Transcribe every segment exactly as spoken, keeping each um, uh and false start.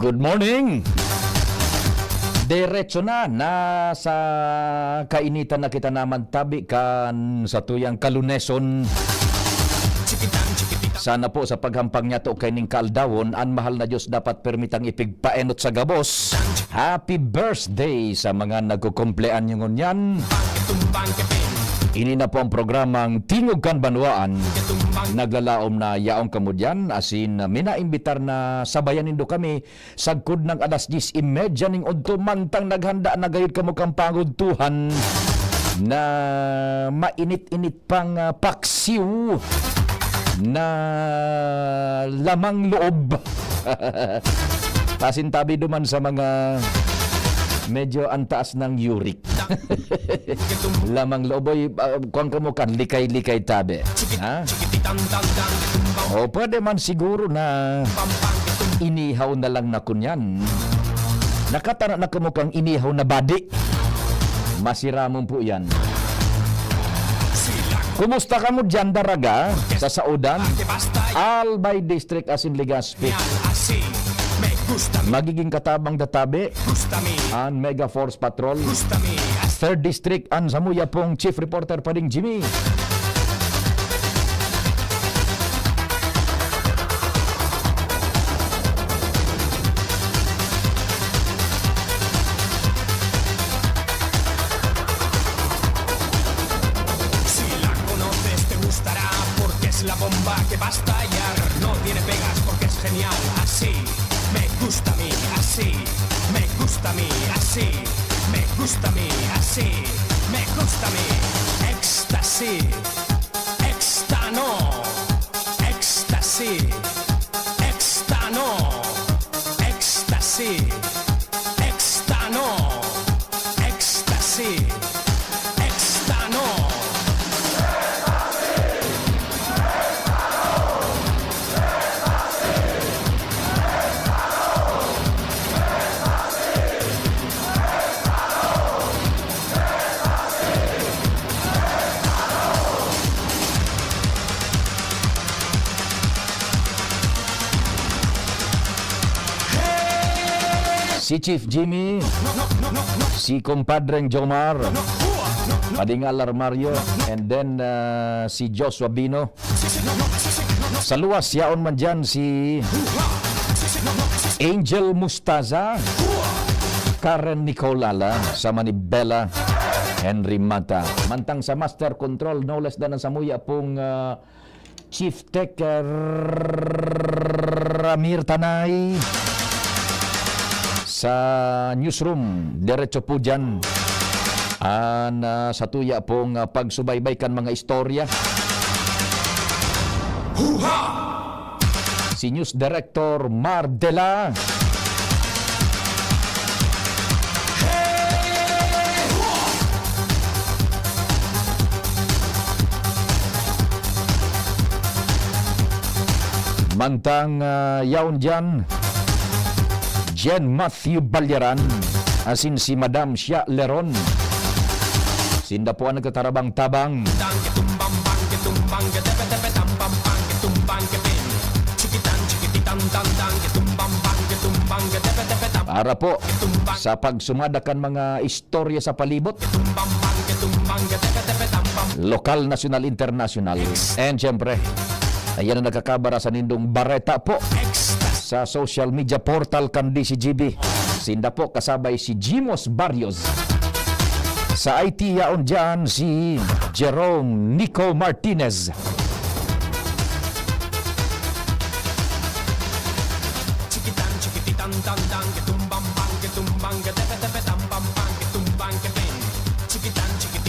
Good morning! Diretso na, nasa kainitan na kita naman tabi kan satuyang kaluneson. Sana po sa paghampang niyato kaining kaaldawon, an mahal na Diyos dapat permitang ipigpaenot sa gabos. Happy birthday sa mga nagkukumpleanyo ngunyan. Ini na po ang programang Tingog kan Banwaan. Naglalaom na yaon kamo diyan, asin, ah, minaimbitar na sabayan nindo kami sagkod ng alas dyes y media ning udto, mantang naghanda na gayod kamo kan pagudtuhan na mainit-init pang, ah, paksiw na lamang loob. Pasintabi duman sa mga medyo antaas ng uric. Lamang loob, oy, ah, kuwan kamo kan likay-likay tabi. Ha? O pwede man siguro na inihaw na lang na kunyan. Nakatana na kamo kang inihaw na badi. Masiramon po yan. Kumusta kamo dyan, daraga, sa Saodan? Albay District asin Legazpi. Magiging katabang databi an Mega Force Patrol. Third District, an samuya pong Chief Reporter Pading Jimmy. Si la conoces, te gustará, porque es la bomba que va a estallar. No tiene pegas, porque es genial, así me gusta a mí, así me gusta a mí, así me gusta a mí, así me gusta a mí. Éxtasis, éxtano, éxtasis, éxtano, éxtasis, éxtano, éxtasis, éxtano. Si Chief Jimmy, si Compadreng Jomar, Pading Alar Mario, and then, ah, si Joshua Bino. Sa luwas, yaon man dyan si Angel Mustaza, Karen Nicole Ala, sa Manibela, Henry Mata. Mantang sa Master Control, no less than ang samuya pong, ah, Chief Tech, ah, Ramir Tanay. Sa newsroom, diretso po dyan. An, ah, satuya pong, ah, pagsubaybay kan mga istorya. Huha! Si News Director Mar Dela. Mantang, ah, yaon dyan, Jen Matthew Balyaran, asin si Madam Shia Leron. Sinda po an nagtatarabang-tabang. Para po sa pagsumada kan mga istorya sa palibot. Lokal, nasyonal, internasyonal. And syempre, ayan ang nakakabara sa nindong bareta po sa social media portal kan D C G B. Sinda po kasabay si Jimos Barrios. Sa I T yaon dyan si Jerome Nico Martinez.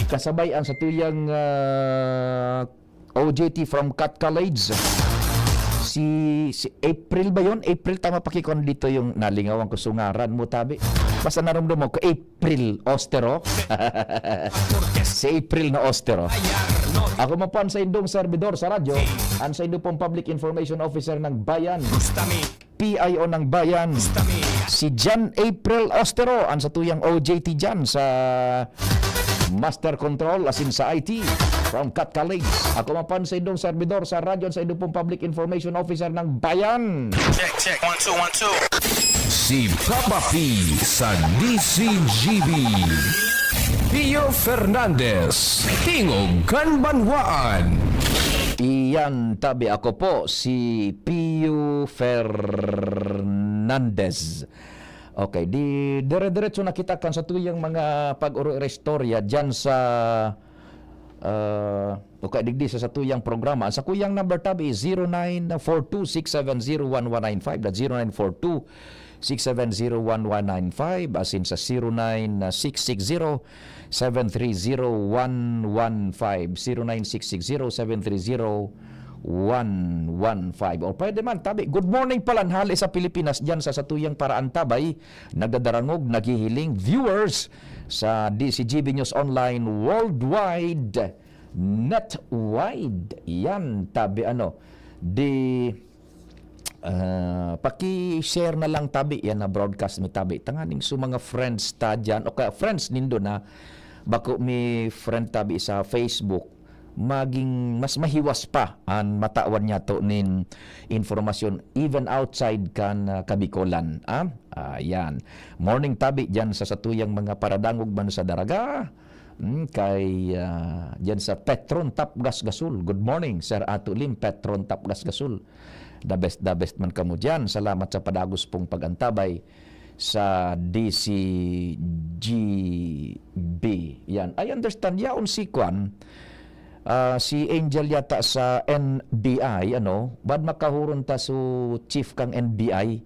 Kasabay ang satuyang, ah, O J T from Cat College. Si, si April ba yun? April, tama pa kikon dito yung nalingawan ko sa ngaran mo, tabi. Basta narumdum mo ko, April Ostero. Si April na Ostero. Ako man po ang sa indong servidor sa radyo, ang sa indo pong public information officer ng bayan. P I O ng bayan, si Jan April Ostero, ang satuyang O J T dyan sa Master Control, asin sa I T, from Cat College. Ako man po ang sa indong servidor sa radyo, ang sa indo pong public information officer ng bayan. Check, check. One, two, one, two. Si Papa P sa D C G B. Pio Fernandez, Tingog kan Banwaan. Iyan, tabi, ako po si Pio Fernandez. Okay, di dire-diretso na kita kan satuyang mga pag-oro-istorya diyan sa, ah, o kaya digdi sa satuyang programa. Ang sakuyang number, tabi, is zero nine four two six seven zero one one nine five, that's zero nine four two six seven zero one one nine five, asin sa zero nine six six zero seven three zero one one five, zero nine six six zero seven three zero one one five. O pwede man, tabi, good morning palan hali sa Pilipinas, diyan sa satuyang paraan, tabay, nagdadarangog, naghihiling, viewers sa D C G B News Online Worldwide, Netwide. Yan, tabi, ano, di, ah, paki-share na lang, tabi, yan na broadcast mi, tabi. Tanganing sa mga friends ta diyan, o kaya friends nindo na bako mi friend, tabi, sa Facebook, maging mas mahiwas pa an matawan niyato nin informasyon even outside kan, ah, Kabikolan, ah. Ayan. Morning, tabi, diyan sa satuyang mga paradangog man sa Daraga. Hmm, kay, ah, diyan sa Petron Tapgas Gasol. Good morning, Sir Ato Lim, Petron Tapgas Gasol. The best, the best man kamo diyan. Salamat sa padagos pong pag-antabay sa D C G B. Yan. I understand, yaon si kwan, ah, si Angel yata sa N B I, ano? Bad makahuron ta su chief kang N B I.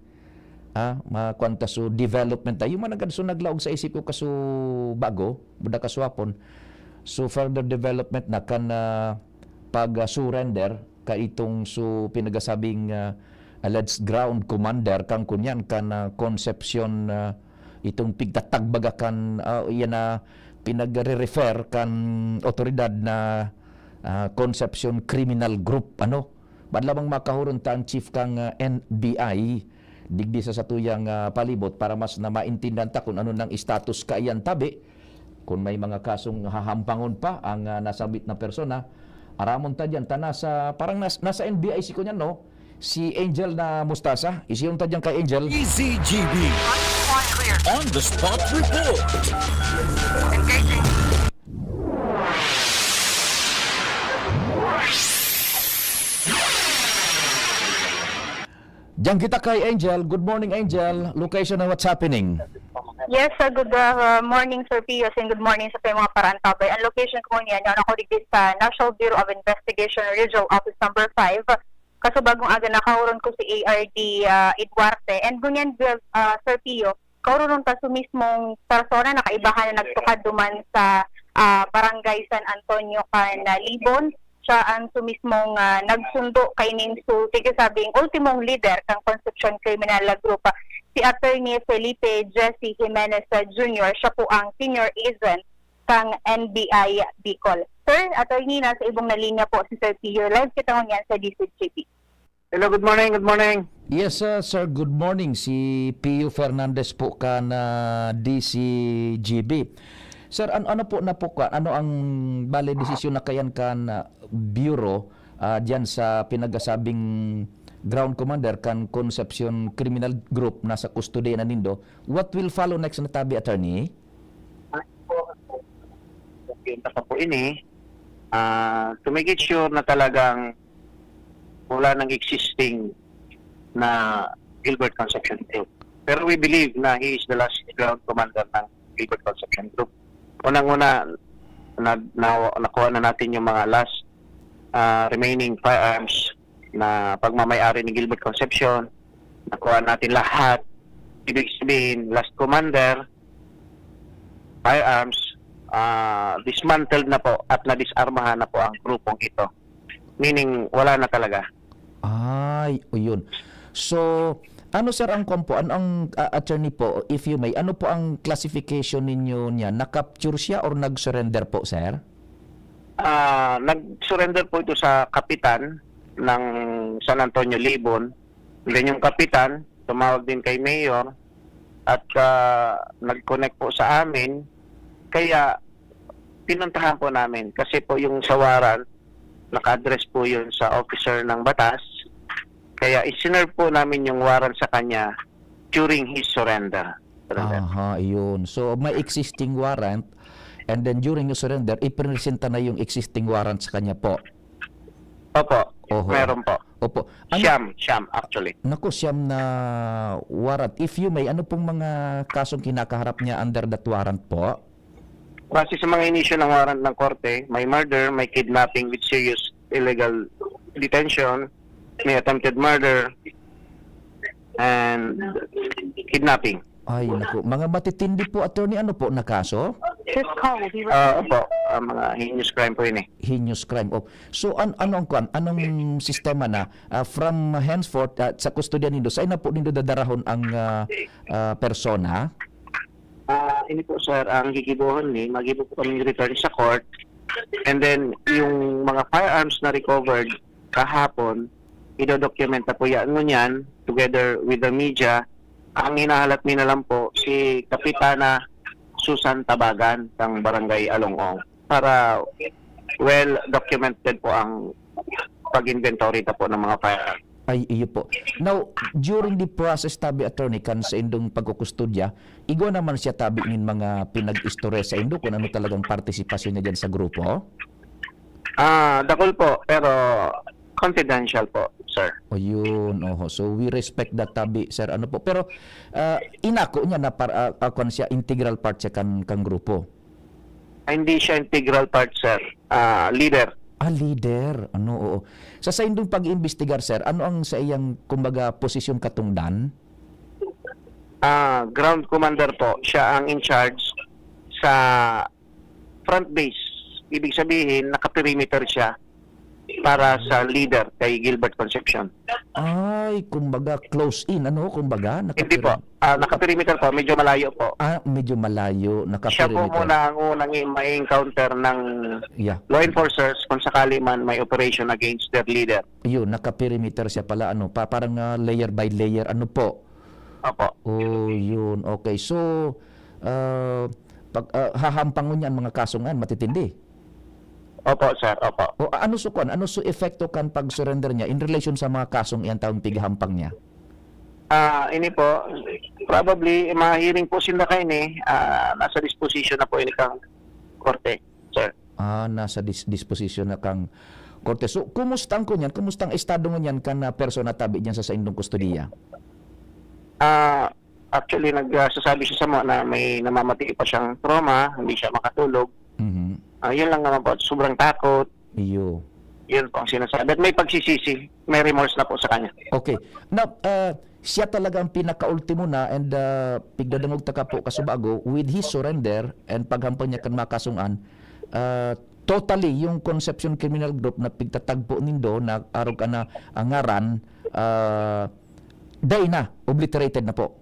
Ah, ma-, kwan ta su development. Ay, yung mga nagad-, su naglaog sa isip ko kasu bago, buda kaswapon. So, further development na kan, ah, pag-surrender kaitong su pinagasabing, ah, alleged ground commander kang kunyan kan, ah, Concepcion, ah, itong pigtatagbaga kan, ah, iyan na pinagre-refer kan otoridad na, ah, Concepcion Criminal Group, ano? Bad lamang makahuron ta ang chief kang, ah, N B I digdi sa satuyang, ah, palibot para mas na maintindihan ta kung ano nang status kaiyan, tabi. Kung may mga kasong hahampangon pa ang, ah, nasabit na persona, aramon ta diyan. Ta nasa, parang nas-, nasa N B I si kunyan, no? Si Angel na Mustasa. Isiyon ta diyan kay Angel. D C G B. On the spot report. Diyan kita kay Angel. Good morning, Angel. Location and what's happening? Yes, uh, good, uh, morning, Sir Pius, and good morning sa mga paraantabay. Ang location ko niyan, yan ako digdi sa National Bureau of Investigation Regional Office Number five. Kaso bagong aga, nakahuron ko si A R D, uh, Eduarte. And ngunyan, uh, Sir Pio, kaururon ta su mismong persona na kaibahan na nagtukad duman sa, ah, Barangay San Antonio kan, ah, Libon. Siya an su mismong, ah, nagsundo kainin su, sige sabing, ultimong lider kan Concepcion Criminal Group, si Attorney Felipe Jesse Jimenez, ah, Junior. Siya po ang senior agent kan N B I Bicol. Sir, Attorney, nasa ibong na linya po si Sir Pio. Live kita ngunyan sa D C G B. Hello, good morning, good morning. Yes, uh, sir. Good morning. Si Pio Fernandez po kan, ah, D C G B. Sir, an-, ano po na po ka, ano ang bale desisyon na kayan kan, ah, Bureau, ah, diyan sa pinagasabing ground commander kan Concepcion Criminal Group na sa kustodiya na nindo? What will follow next na tabi, attorney? Yun pa po ini, ah, to make it sure na talagang wala nang existing na Gilbert Concepcion Group. Pero we believe na he is the last ground commander ng Gilbert Concepcion Group. Unang-una, na, na, nakuha na natin yung mga last, ah, remaining firearms na pagmamayari ni Gilbert Concepcion. Nakuha natin lahat. Ibig sabihin, last commander, firearms, ah, dismantled na po at nadisarmahan na po ang grupong ito. Meaning, wala na talaga. Ay, o yun. So, ano, sir, ang kwan po, an-, ang, ah, attorney po, if you may, ano po ang classification ninyo niya? Na-capture siya or nag-surrender po, sir? Ah, nag-surrender po ito sa kapitan ng San Antonio Libon. Then yung kapitan, tumawag din kay Mayor at, ah, nag-connect po sa amin. Kaya pinuntahan po namin kasi po yung sa warrant, naka-address po yun sa officer ng batas. Kaya isinerve po namin yung warrant sa kanya during his surrender. Surrender. Aha, iyon. So, may existing warrant, and then during yung surrender, ipresenta na yung existing warrant sa kanya po. Opo, Oho. meron po. Opo. Ano Siyam, siyam, actually. Naku, siyam na warrant. If you may, ano pong mga kasong kinakaharap niya under that warrant po? Base sa mga inisyu ng warrant ng korte, may murder, may kidnapping with serious illegal detention, may attempted murder, and kidnapping. Ay, naku. Mga matitindi po, attorney, ano po na kaso? This call will be Ah, opo, ah, mga heinous crime po yun eh. Heinous crime. Oh. So, an-, ano ang kwan? Anong sistema na? Ah, from henceforth, ah, sa kustodya nindo, saan na po nindo dadarahon ang, ah, ah, persona? Ah, ini po, sir, ang gigibohon ni, magibo po kaming return sa court. And then, yung mga firearms na recovered kahapon, idodokumenta po yan ngunyan together with the media. Ang hinahalat mi na lang po, si Kapitana Susan Tabagan ng Barangay Along-ong para well documented po ang pag-inventory ta po ng mga firearms. Ay, iyo po. Now, during the process, tabi, attorney, kan sa indong pagkukustodya, igwa naman siya, tabi, nin mga pinag-istorya sa indo kung ano talagang partisipasyon niya dyan sa grupo? Ah, dakul po, pero confidential po, sir. O yun, oho. So, we respect that, tabi, sir. Ano po? Pero, ah, inako niya na par-, ah, ah, kwan siya, integral part siya kan, kan grupo? Ah, hindi siya integral part, sir. Ah, leader. Ah, leader. Ano, oo. Sa saindong pag-iimbestigar, sir, ano ang sa iyang, kumbaga, posisyon katungdan? Ah, ground commander po. Siya ang in charge sa front base. Ibig sabihin, naka-perimeter siya para sa leader kay Gilbert Concepcion. Ay, kumbaga, close in, ano? Kumbaga, Hindi po. nakaperi- Ah, naka-perimeter po. Medyo malayo po. Ah, medyo malayo, Siya po naka-perimeter. muna ang unang i-, ma-encounter ng Yeah. law enforcers kung sakali man may operation against their leader. Yun, naka-perimeter siya pala, ano, pa, parang, ah, layer by layer, ano po? Opo. Oh, yun. Okay. So, ah, pag, ah, hahampangon niya ang mga kasong yan, matitindi? Opo, sir. Opo. O, a-, ano su kwan? Ano su epekto kan pag-surrender niya in relation sa mga kasong iyan taong pighahampang niya? Ah, ini po, probably, ma-hearing po sinda kaini, ah, nasa disposition na po ini kang korte, sir. Ah, nasa dis-, disposition na kang korte. So, kumusta ang kunyan? Kumusta ang estado ngunyan kan, ah, persona tabi diyan sa saindong kustodiya? Ah, actually, nagsasabi siya samo na may namamati pa siyang trauma, hindi siya makatulog. Mhm. Ah, yun lang naman po, sobrang takot. Iyo. Yun po ang sinasabi. At may pagsisisi, may remorse na po sa kanya. Okay. Now, ah, siya talaga ang pinakaultimo na and, ah, pigdadangog taka po kasubago with his surrender and paghampang niya kan mga kasong-an, ah, totally yung Concepcion Criminal Group na pigtatagpo nindo na arog ka na ang ngaran, ah, dai na, obliterated na po.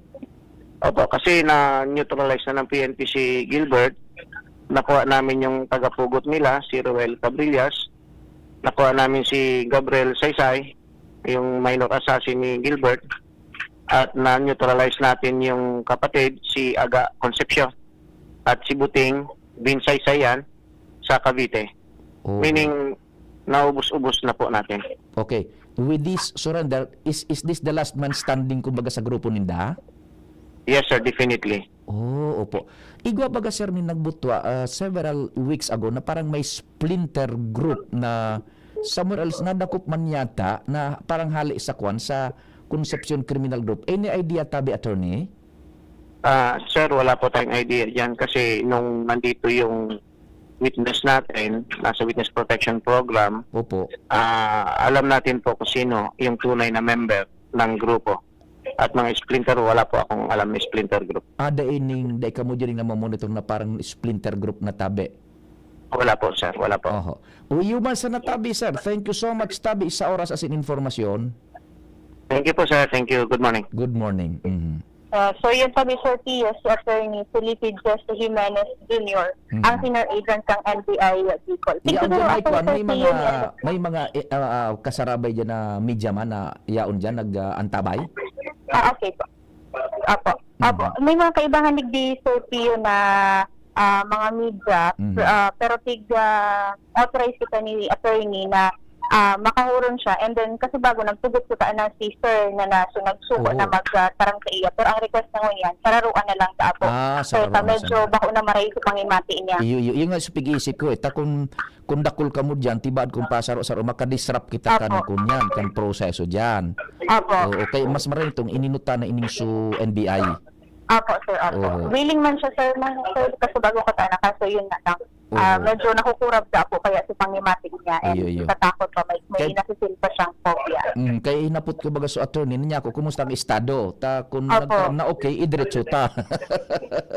Opo, kasi na-neutralize na ng P N P si Gilbert. Nakuha namin yung tagapugot nila, si Roel Cabrillas. Nakuha namin si Gabriel Saysay, yung minor assassin ni Gilbert. At na-neutralize natin yung kapatid, si Aga Concepcion. At si Buting, Bin Saysay yan, sa Cavite. Oo. Meaning, naubos-ubos na po natin. Okay. With this surrender, is, is this the last man standing, kumbaga, sa grupo ninda? Yes, sir, definitely. Oh, opo. Igwa baga, sir, nin nagbutwa, ah, several weeks ago na parang may splinter group na somewhere else, nadakop man yata na parang hali sa kwan, sa Concepcion Criminal Group. Any idea, tabi, attorney? Ah, sir, wala po tayong idea diyan kasi nung nandito yung witness natin, nasa Witness Protection Program, Opo. ah, alam natin po kung sino yung tunay na member ng grupo. At mga splinter, wala po akong alam na splinter group. Ah, dai ning, dai kamo dyan namomonitor na parang splinter group na tabi? Wala po, sir. Wala po. Oho. Uy, human sa natabi, sir. Thank you so much, tabi, sa oras asin informasyon. Thank you po, sir. Thank you. Good morning. Good morning. Mhm. Ah, so, yun pa, Mister Tio, si Attorney Felipe Jesse Jimenez Junior, Mhm. ang senior agent ng N B I Bicol. Yaon Siguro dyan, may ako, kwan, Sir may Tio, mga, meron. may mga, eh, ah, ah, kasarabay dyan na media man na yaon dyan, nag, ah, antabay? Ah, okay po. Apo. Apo. Mhm. May mga kaibahan digdi, Sir Tio, na, ah, mga media, Mhm. ah, pero tig, ah, authorize kita ni attorney na ah, makahuron siya. And then, kasi bago, nagtugot ko ta na si sir na, na so, nagsugo Oo. na mag, ah, tarang sa iya. Pero ang request na ngunyan, sararuan na lang ta ako. Ah, Kaya ta sararuan na medyo sana. bako na maray sa pangimati niya. Iyo, iyo, iyo nga sa pag-iisip ko eh. Ta kung, kung dakul ka mo dyan, tibad kung pasaro-saro, makadisrupt kita kan Apo. kunyan, kan proseso dyan. Apo. Oo, kaya mas maray itong ininuta na ining su N B I. Apo, sir, apo. Oo. Willing man siya, sir, na, sir, kasi bago ko ta na, kaso yun nga lang. Ah, Oo. medyo nakukurab sa ako kaya si pangimati niya and Iyo, iyo. natatakot pa, may, may Kay nasisil pa siyang phobia. Mm, kay hinapot ko baga sa attorney niya ako, "Kumusta ang estado?" Ta, kung Opo. nagkaroon na okay, idiretso ta.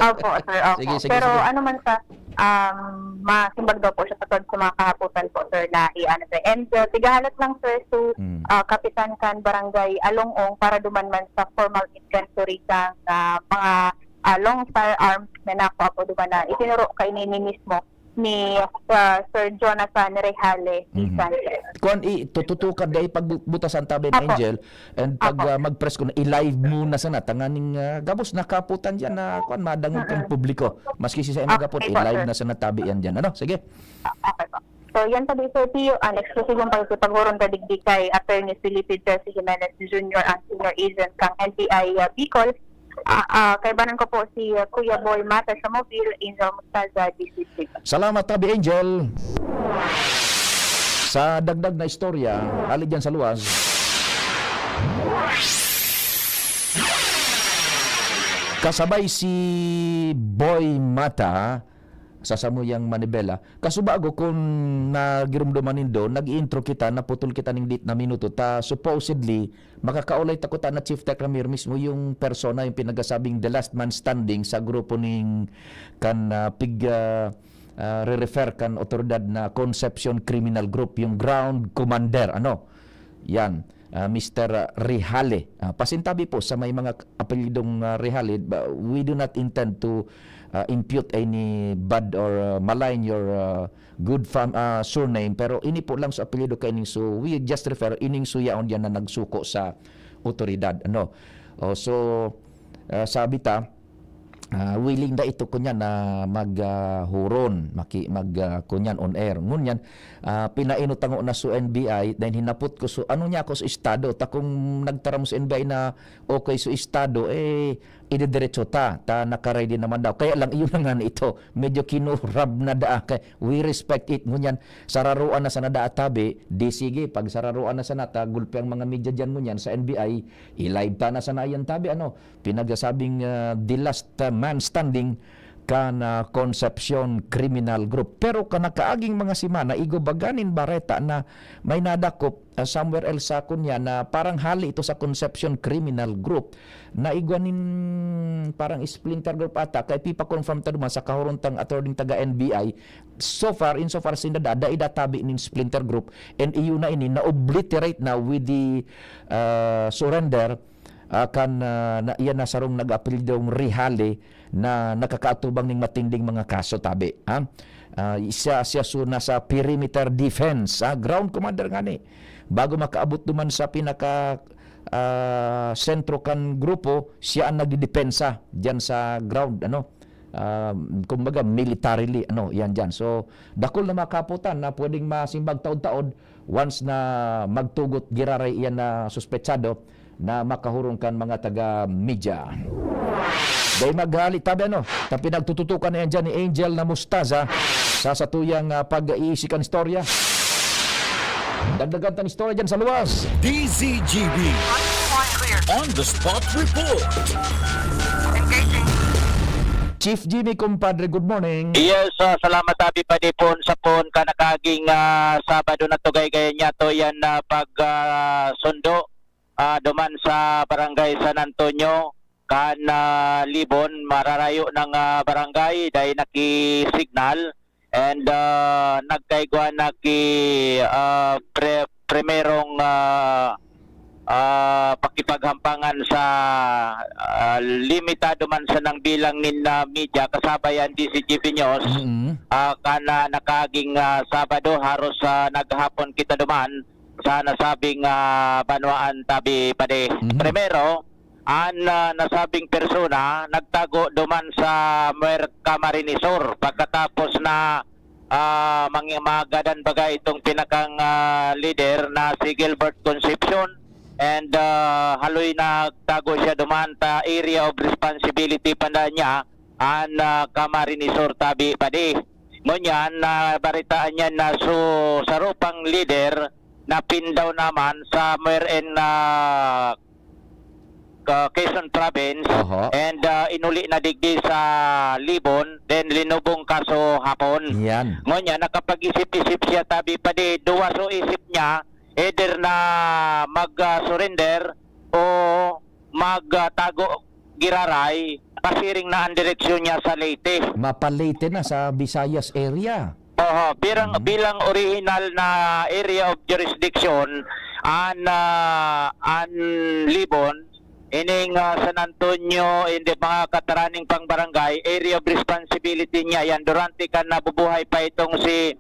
Opo, sir, opo. Sige, sige, Pero sige. ano man sa, um, masimbag daw po siya patod sa mga kahapotan po, sir, na i-ano, sir. And, uh, tigahalat lang, sir, so, Mm. uh, kapitan kan barangay Along-ong para duman man sa formal inventory sa, uh, mga, uh, long firearms na nakuha po duman na itinuro kaini ni mismo ni, ah, Sir Jonathan Rejale Mhm. Sanchez. Kuwan, i-, tututukan dai pagbutasan tabi na Apo. Angel, and pag, Apo. ah, mag-press ko na, i-live mo na sana, tanganing, ah, gabos nakaputan diyan na, kuwan, madangog kang Mm. publiko. Maski si Sain Ah, Magapon, okay po, i-live sir. na sana tabi yan diyan. Ano? Sige. Ah, okay po. So, yan tabi, Sir Pio, ang eksklusibong pakikipaghuron ta digdi kay Attorney Felipe Jesse Jimenez Junior, ang senior agent kang N B I, ah, Bicol. Ah, ah, kaibanan ko po si, ah, Kuya Boy Mata sa Mobile, Angel Mostaza, D C T. Salamat, Tabi Angel. Sa dagdag na istorya, hali dyan sa luwas. Kasabay si Boy Mata sa samuyang manibela. Kasubago, kun nagirumduman nindo, nag-i-intro kita, naputol kita ning dit na minuto, ta supposedly, makakaulay ta kuta na Chief Tech Ramir mismo yung persona, yung pinagasabing the last man standing sa grupo ning kan, ah, pig, ah, ah, re-refer kan otoridad na Concepcion Criminal Group, yung ground commander, ano? Yan, ah, Mister Rihale. Ah, pasintabi po sa may mga apelyidong, ah, Rihale, ba, we do not intend to, ah, impute any bad or, ah, malign your, ah, good fam-, ah, surname, pero ini po lang sa apelyido kaining su-, we just refer ining su yaon diyan na nagsuko sa otoridad, ano. O, so, ah, sabi ta, ah, willing na ito kunyan na mag, ah, huron, maki-, mag, ah, kunyan on air. Ngunyan, ah, pinaino tango na su N B I, then hinapot ko su, ano niya ako su estado, ta kung nagtaram su N B I na okay su estado, eh, idediretso ta, ta naka-ready naman daw. Kaya lang, iyon na nga na ito, medyo kinurab na daa. Kaya we respect it. Ngunyan, sararuan na sana daa tabi, di sige, pag sararuan na sana ta, gulpi ang mga media dyan ngunyan sa N B I, i-live ta na sana yan tabi, ano, pinagsasabing, ah, the last, ah, man standing kan, ah, Concepcion Criminal Group. Pero kan nakaaging mga semana, igwa baga nin bareta na may nadakop, ah, somewhere else sa kunya na parang hali ito sa Concepcion Criminal Group na igwa nin parang splinter group ata, kay pipa-confirm ta duman sa kahurong tang attorney taga N B I. So far, insofar sinda da, dai da tabi nin splinter group, and iyo na ini, na-obliterate na with the, ah, surrender, ah, kan, ah, na, iyan na sarong nag-apelyidong Rihale na nakakaatubang ning matinding mga kaso, tabi, ha? Ah, siya, siya su nasa perimeter defense, ha? Ground commander ngani. Bago makaabot duman sa pinaka, ah, sentro kan grupo, siya ang nagdedepensa diyan sa ground, ano? Ah, kumbaga, militarily, ano, yan diyan. So, dakul na mga kaputan na pwedeng masimbag taod-taod once na magtugot giraray iyan na suspetsado na makahurong kan mga taga-media. Dai maghali tabi, ano, ta pinagtututukan na yan dyan ni Angel na Mostaza sa satuyang, ah, pag-iisi kan istorya. Dagdagan tan istorya dyan sa luwas. D Z G B. On the spot report. Chief Jimmy, kumpadre, good morning. Yes, ah, salamat, Abi Padipon, sa pon ka nakaging, ah, Sabado na to, gay-gay niya to yan na pag, ah, sundo, ah, duman sa Barangay San Antonio, kan, ah, Libon, mararayo ng, ah, barangay, dahil naki-signal, and, ah, nagkaigwa na ki, ah, pre-, primerong, ah, ah, pakipaghampangan sa, ah, limitado man sanang bilang nin, ah, media, kasabay ang D Z G B News, Mm. ah, kan, ah, nakaaging, ah, Sabado, haros, ah, naghapon kita duman sa nasabing, ah, banwaan tabi padi. Mhm. Primero, ang, ah, nasabing persona nagtago duman sa Muerca Marinisur pagkatapos na Ah, mangi-, magadan baga itong pinakang, ah, leader na si Gilbert Concepcion, and, ah, haloy nagtago siya duman ta area of responsibility pa na niya an, ah, Camarines Sur tabi padi. Ngunyan, nabaritaan niya na su-, saro pang leader napindaw naman sa Muir and, ah, ka-, Quezon Province, Oho. and, ah, inuli na digdi sa Libon, then linubong kaso hapon. Yan. Ngunyan, nakapag-isip-isip siya, tabi padi, duwa so isip niya, either na mag, ah, surrender o mag, ah, tago giraray, pasiring na ang direksyon niya sa Leyte. Mapa-Leyte na sa Visayas area. Oho, bilang, Mhm. bilang original na area of jurisdiction, an, ah, an Libon, ining, ah, San Antonio, in the mga kataraning pang barangay, area of responsibility niya yan. Durante kan nabubuhay pa itong si,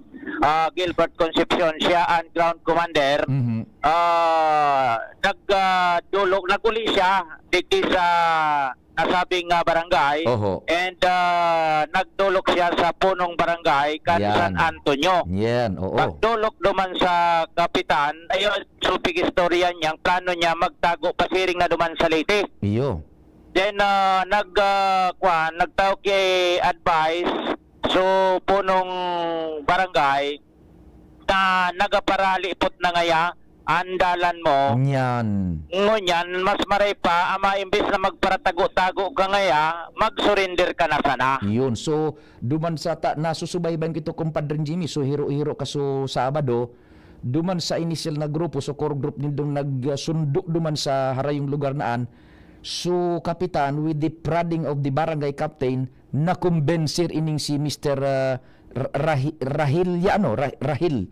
ah, Gilbert Concepcion, siya ang ground commander. Mhm. Ah, nag, ah, dulog, naguli siya digdi sa nasabing, ah, barangay. Oho. And, ah, nagdolok siya sa punong barangay kan Yan. San Antonio. Yan, oo. Pagdolok duman sa kapitan, ayun, so pig-istorya niyang plano niya magtago pasiring na duman sa Leyte. Iyo. Then, ah, nag, ah, kwan, nagtao ki advice, so punong barangay, na nagaparalipot na ngaya an dalan mo. Nyan. Ngunyan, mas maray pa, ama, imbis na magparatago-tago ka ngaya, mag-surrender ka na sana. Yun. So, duman sa ta-, nasusubaybayan ko ito, Compadre Jimmy. So, hiro-hiro ka so Sabado, duman sa inisyal na grupo, so core group nindong nagsundo duman sa harayong lugar na an, so, kapitan, with the prodding of the barangay captain, nakumbensir ining si Mister, ah, R-, Rahi-, Rahil, ya, ano, Ra-, Rahil.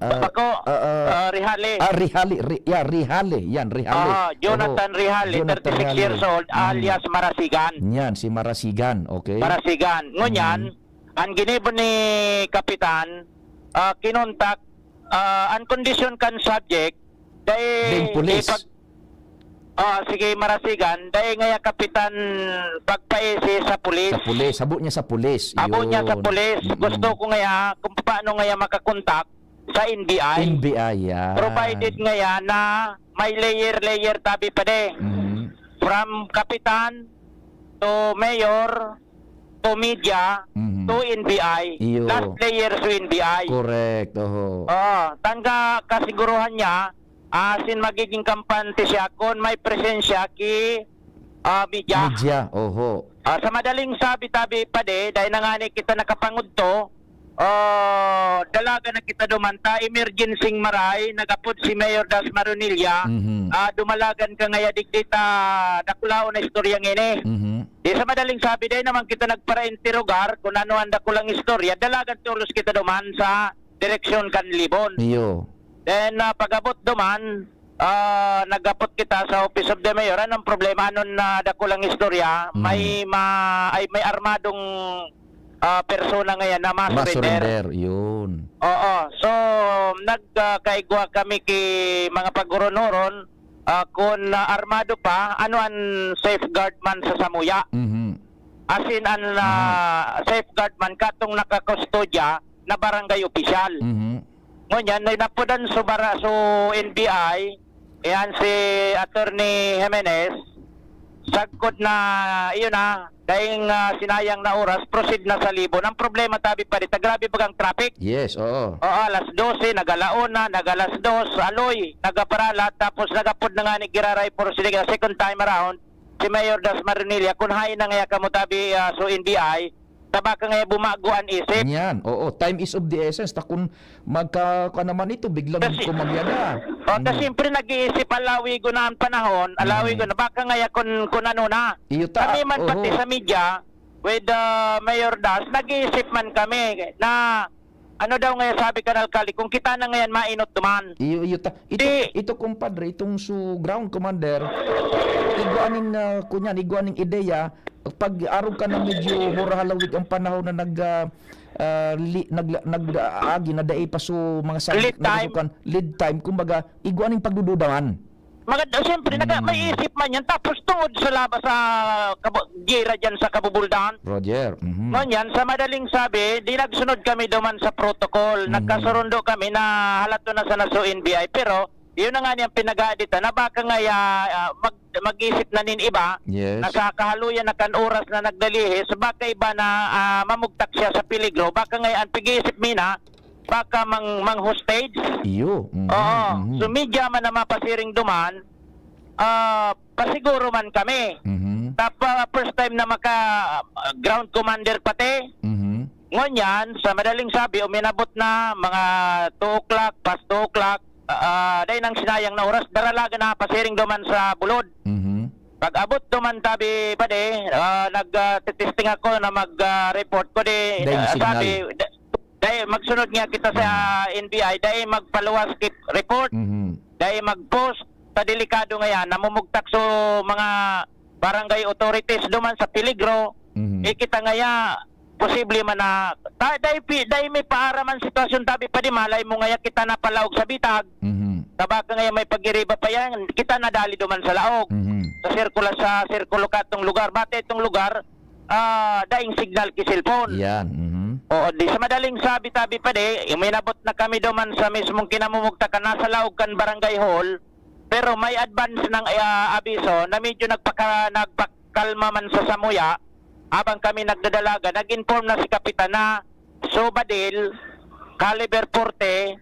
Ah, Bako, ah, ah, ah, Rihali. Ah, Rihali, Ri-, ya, Rihali, yan, Rihali. Ah, Jonathan Oho. Rihali, Jonathan thirty-six Rihali. years old, Mm. alias Marasigan. Yan, si Marasigan, okay. Marasigan. Ngunyan, Mm. ang ginibo ni Kapitan, ah, kinontak, ah, ang kondisyon kan subject, dai Ding pulis. ipag-, Ah, sige, Marasigan, dai ngaya kapitan pagpaisi sa pulis. Sa pulis, habo niya sa pulis. Habo niya sa Yun. pulis. Mm-mm. Gusto ko ngaya kung paano ngaya makakontak sa N B I. N B I, yan. Provided ngaya na may layer-layer tabi pa de. Mhm. From kapitan to mayor to media Mhm. to N B I. Iyo. Last layer sa N B I. Correct, oho. Oo, tangga kasiguruhan niya, asin magiging kampante siya kun may presensya ki, ah, media. Media, oho. Ah, sa madaling sabi tabi pa de, dai na ngani kita nakapangudto, ah, dalagan na kita duman ta, emergency maray, nagapod si Mayor Das Maronilla, Mhm. ah, dumalagan ka ngaya digdi ta, dakulaon na istorya ngini. Mhm. Di sa madaling sabi, dai naman kita nagparainterogar kun ano ang dakulang istorya, dalagan tolos kita duman sa direksyon kan Libon. Iyo. Then, ah, pag-abot duman, ah, nag-abot kita sa Office of the Mayor. Anong problema? Anong, ah, dakulang istorya? Mm. May ma-, ay, may armadong, ah, persona ngayon na ma-surrender. Ma-surrender, yun. Oo. So, nag, ah, kaigwa kami ki mga paghuron-huron, ah, kun, ah, armado pa, ano ang safeguard man sa samuya? Mhm. As in, ang, ah, Mhm. safeguard man katong nakakustodya na barangay opisyal. Mhm. Ngunyan, na napudan so bara-, so N B I, ayan si Attorney Jimenez, sagkod na, iyon na, daing, ah, sinayang na oras, proceed na sa Libon. Ang problema, tabi pa dito, grabe bagang traffic. Yes, oo. Oo, alas dose, nag-alauna, nag-alas dos, aloy, nagaparalat, tapos nagapod na nga ni giraray for sila, second time around, si Mayor Das Maronilla, kun hain na ngaya kamo tabi, ah, so N B I, ta baka ngaya bumago an isip. Yan, oo, time is of the essence. Ta kun magka-, ka naman ito, biglang Kasi, kumagyada. Oh, ta Mm. siyempre nag-iisip, alawi ko na ang panahon, alawi Mm. ko na, baka ngaya kun, kun ano na. Iyo ta, Kami man oo. pati sa media, with, ah, Mayor Das, nag-iisip man kami na ano daw ngayon sabi kan alkalde, kung kita na ngayon mainot duman. Iyo, iyo ta. Ito, Di ito, kumpadre, itong su ground commander, igwa ning, ah, kunyan, igwa ning ideya, pag arog ka na medyo mura halawig ang panahon na nag, ah, ah, li-, nag-, nag-, ah, agi na dai pa su mga subject Lead na time. gusto kan, lead time, kumbaga, igwa ning pagdududaman. Maganda, siyempre, naga-, Mm. may isip man yan. Tapos tungod sa laba sa kabo-, gira dyan sa Kabubuldan. Roger, mhm. Ngunyan, sa madaling sabi, di nagsunod kami duman sa protocol. Mhm. Nagkasurundo kami na halato na sa naso N B I. Pero, yun na nga niyang pinag-aaditan na baka nga ya-, ah, mag-, mag-isip na nin iba Yes. na sa kahaluyan na kan oras na nagdalihis, baka iba na, ah, mamugtak siya sa peligro. Baka nga ang pag-iisip mina, baka mang, mang-hostage. Iyo. Mhm, Oo. mhm. So, media man na mapasiring duman, ah, pasiguro man kami. Mhm. Tapa, first time na maka, ah, ground commander pati. Mhm. Ngunyan, sa madaling sabi, uminabot na mga two o'clock, past two o'clock, ah, dahil nang sinayang na oras, daralaga na pasiring duman sa bulod. Mhm. Pag-abot duman tabi, pade, ah, nag, ah, titesting ako na mag, ah, report ko di, Dahil ah, signal. sabi, da-, dahil magsunod nga kita sa Mhm. N B I, dahil magpaluwas ki report, Mhm. dahil mag-post sa delikado ngayan, namumugtak so mga barangay authorities duman sa peligro, Mhm. eh, kita ngaya, posible man na, ta-, dahil pi-, dahil may paaram ang sitwasyon tabi pa di malay mo ngaya kita napalaog sa bitag, Mhm. tabaka ngaya may pag-iriba pa yan, kita nadali duman sa laog. Mhm. Sa sirkula-, sa sirkulo katong lugar, bate itong lugar, ah, daing signal ki cellphone. Yan, mhm. Oo, di sa madaling sabi tabi pa di, uminabot na kami duman sa mismong kinamumugtakan, nasa laog kan barangay hall, pero may advance ng, ah, abiso na medyo nagpaka-, nagpakalma man sa samuya. Habang kami nagdadalaga, nag-inform na si Kapitan na so badil, caliber forty,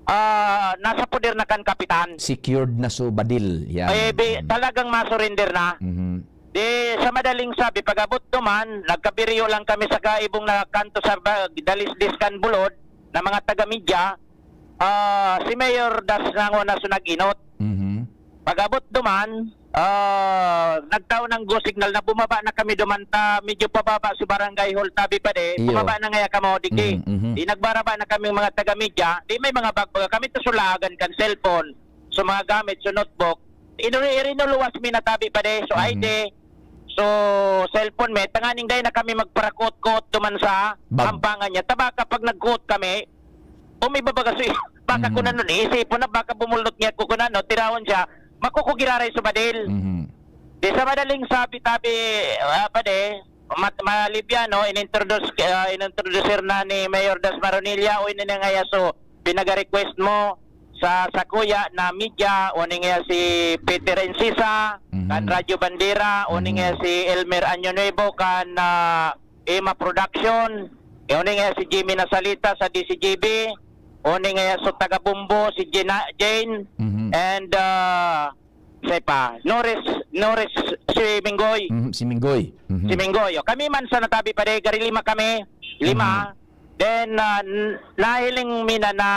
ah, nasa poder na kan Kapitan. Secured na so badil. Yan. Eh, bi-, Mm. talagang masurrender na. Mhm. Di, sa madaling sabi, pag-abot duman, nagkabiriyo lang kami sa kaibong na kanto sa ba-, dalisdis kan bulod na mga taga-media. Ah, si Mayor Das na nguna so nag-inot. Mhm. Pag-abot duman, ah, nagtao ng go signal na bumaba na kami duman ta, medyo pababa sa barangay hall tabi pa di. Iyo. Bumaba na ngaya kamo, digdi. Mhm, mhm. Di nagbaraba na kami mga taga-media. Di may mga bagbaga kami, to sulagan kan cellphone. So, mga gamit, so notebook. Inu-, irinuluwas mi na tabi pa di. So, Mhm. I D, so, cellphone mi. Tanganing dahil na kami magparakot-kot duman sa Bag- hampangan niya. Tabaka pag nagkuot kami, o may babaga si, baka Mhm. kunanon, iisipon na baka bumulot niya ko kunanon, tirahon siya, makukugiraray sa badil. Mhm. Di sa madaling sabi, tabi, ah, pade, mat-, malibyano, inintroduce, ah, inintroducer na ni Mayor Das Maronilla, o ini na ngaya, so, pinaga-request mo sa, sa kuya na media, o ini ngaya si Peter Encisa, Mhm. kan Radyo Bandera, o ini Mhm. ngaya si Elmer Año Nuevo, kan, ah, Ema Production, o ini ngaya si Jimmy Nasalita sa D C G B, o ini ngaya so taga Bombo, si Jena-, Jane, Mhm. and, ah, Sa pa, Norris, Norris, si Minggoy. Mhm, si Minggoy. Mhm. Si Minggoy. O, kami man sa natabi pa, de, gari lima kami. Lima. Mhm. Then, ah, n-, nahiling mi na, na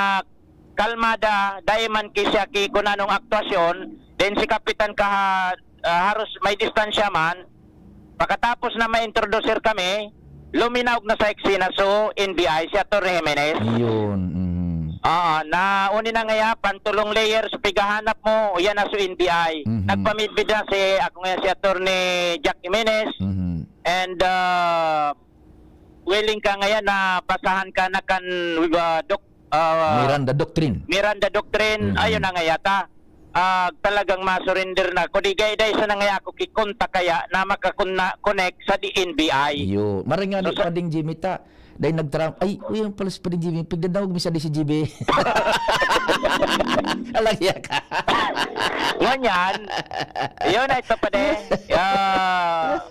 kalmada, dai man ki siya ki kun anong aktuasyon. Then si Kapitan Kaha-, ah, haros may distansya man. Pagkatapos na ma-introducer kami, luminaog na sa eksena so N B I, si Attorney Jimenez. Yun, mm. Oo, na uni na ngaya, pantulong layer, so pighahanap mo, yan na so N B I. Mhm. Nagpamidbid na si, ako ngaya si Attorney Jack Jimenez. Mhm. And, ah, willing ka ngaya na basahan ka na kan, ah, Doc-, ah, Miranda Doctrine. Miranda Doctrine, Mhm. ayun na ngaya ta. Ah, talagang ma-surrender na. Kung di gaya, dahil sa nangaya ako, kikontak kaya na makakon-, connect sa D N B I. Iyo. Maray nga So, ni sa Pading Jimmy ta, dahil nagtra-, ay, uy, ang pala si Pading Jimmy, pigdadawag mi sa D C G B. Alagya ka. Ngunyan, yun na ito pa de. Ah,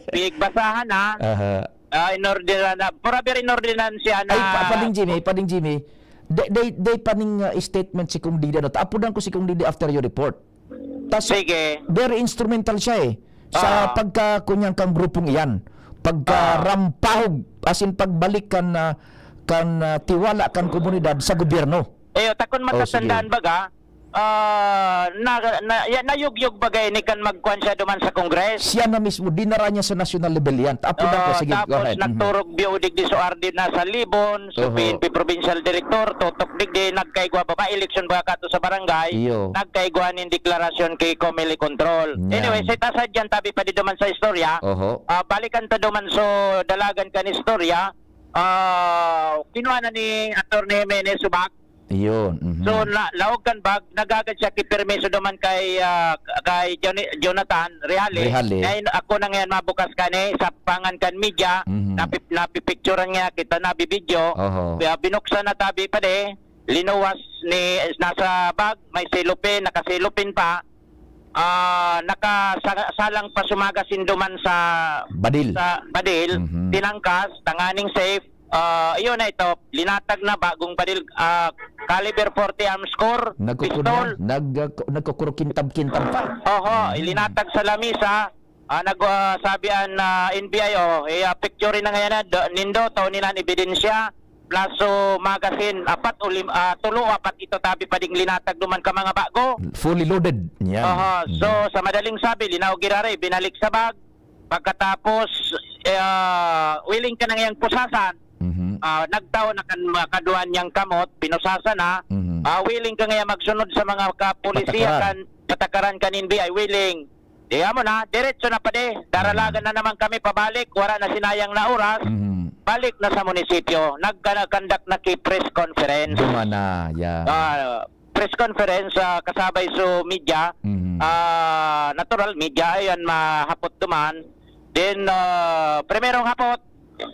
pigbasahan na. Aha. Ah, inordinan na. Forever inordinan siya na Ay, pa-, Pading Jimmy, Pading Jimmy. Day, day, day pa ning, ah, statement si Kong Didi, ano, taapudan ko si Kong Didi after your report. Tas, Sige. very instrumental siya, eh, sa Ah. pagka, kunyang kang grupong iyan. Pagka Ah. rampahog, as in, pagbalik kan, ah, kan, ah, tiwala kan komunidad sa gobyerno. Eh, takon Oh, matatandaan sige. baga, ah, na, na, ya-, nayugyog baga ini kan magkuan siya duman sa Congress. Siya na mismo, dinara niya sa national level yan. Taapudan ko, Oo, sige, go tapos ahead. Mhm. nagturog biyo digdi so R D na sa Libon, so Oho. P N P Provincial Director, tutok digdi, nagkaigwa baba, eleksyon ba kato sa barangay, Iyo. nagkaigwa nin deklarasyon kay Comelec Control. Yan. Anyway, sa itaas dyan, tabi pa di duman sa istorya, Oho. ah, balikan ta duman so dalagan kan istorya, ah, kinuha na ni Attorney Jimenez subak, Iyon, mhm. So, na, laog kan bag, nagagad siya ki permiso duman kay, ah, kay Joni-, Jonathan Rehale. Rehale. Ngayon, ako na ngayon mabukas kani sa pangan kan media, Mhm. napi-, napipicturan niya kita, nabibidyo. Oho. Kaya binuksan na tabi pa di, linuwas ni, nasa bag, may silupin, nakasilupin pa. Ah, nakasalang pa sumaga sinduman sa Badil. sa badil, Mhm. tinangkas, tanganing safe. Ah, iyon na ito, linatag na bagong badil, ah, caliber forty arms core, Nagkukuro-, pistol. nag-, nagkukurokintab-kintab pa. Oho, Mhm. ilinatag sa lamisa, ah, nag, ah, sabi an, ah, N B I, oh, eh, ah, picture na ngayon na, do, nindo, tao ninan ebidensya, plus, so, magazine, apat o lim-, ah, tulo, apat ito tabi pa ding linatag duman ka mga bago. Fully loaded. Yan. Aha, so, Mhm. sa madaling sabi, linaw girare, binalik sa bag. Pagkatapos, eh, ah, willing ka na ngayang pusasan. Mhm. Ah, nagtao na kan mga kaduan niyang kamot, pinusasa na. Mhm. Ah, willing ka ngaya magsunod sa mga kapolisiya Patakaran. kan, patakaran kan N B I, willing. Di amo na, diretso na pa di. Daralagan Mhm. na naman kami pabalik, wala na sinayang na oras. Mhm. Balik na sa munisipyo. Nagka-, nagkandak na ki press conference. Duman na, yeah. Ah, press conference, ah, kasabay so media. Mhm. Ah, natural, media, ayan, mahapot duman. Then, ah, primerong hapot,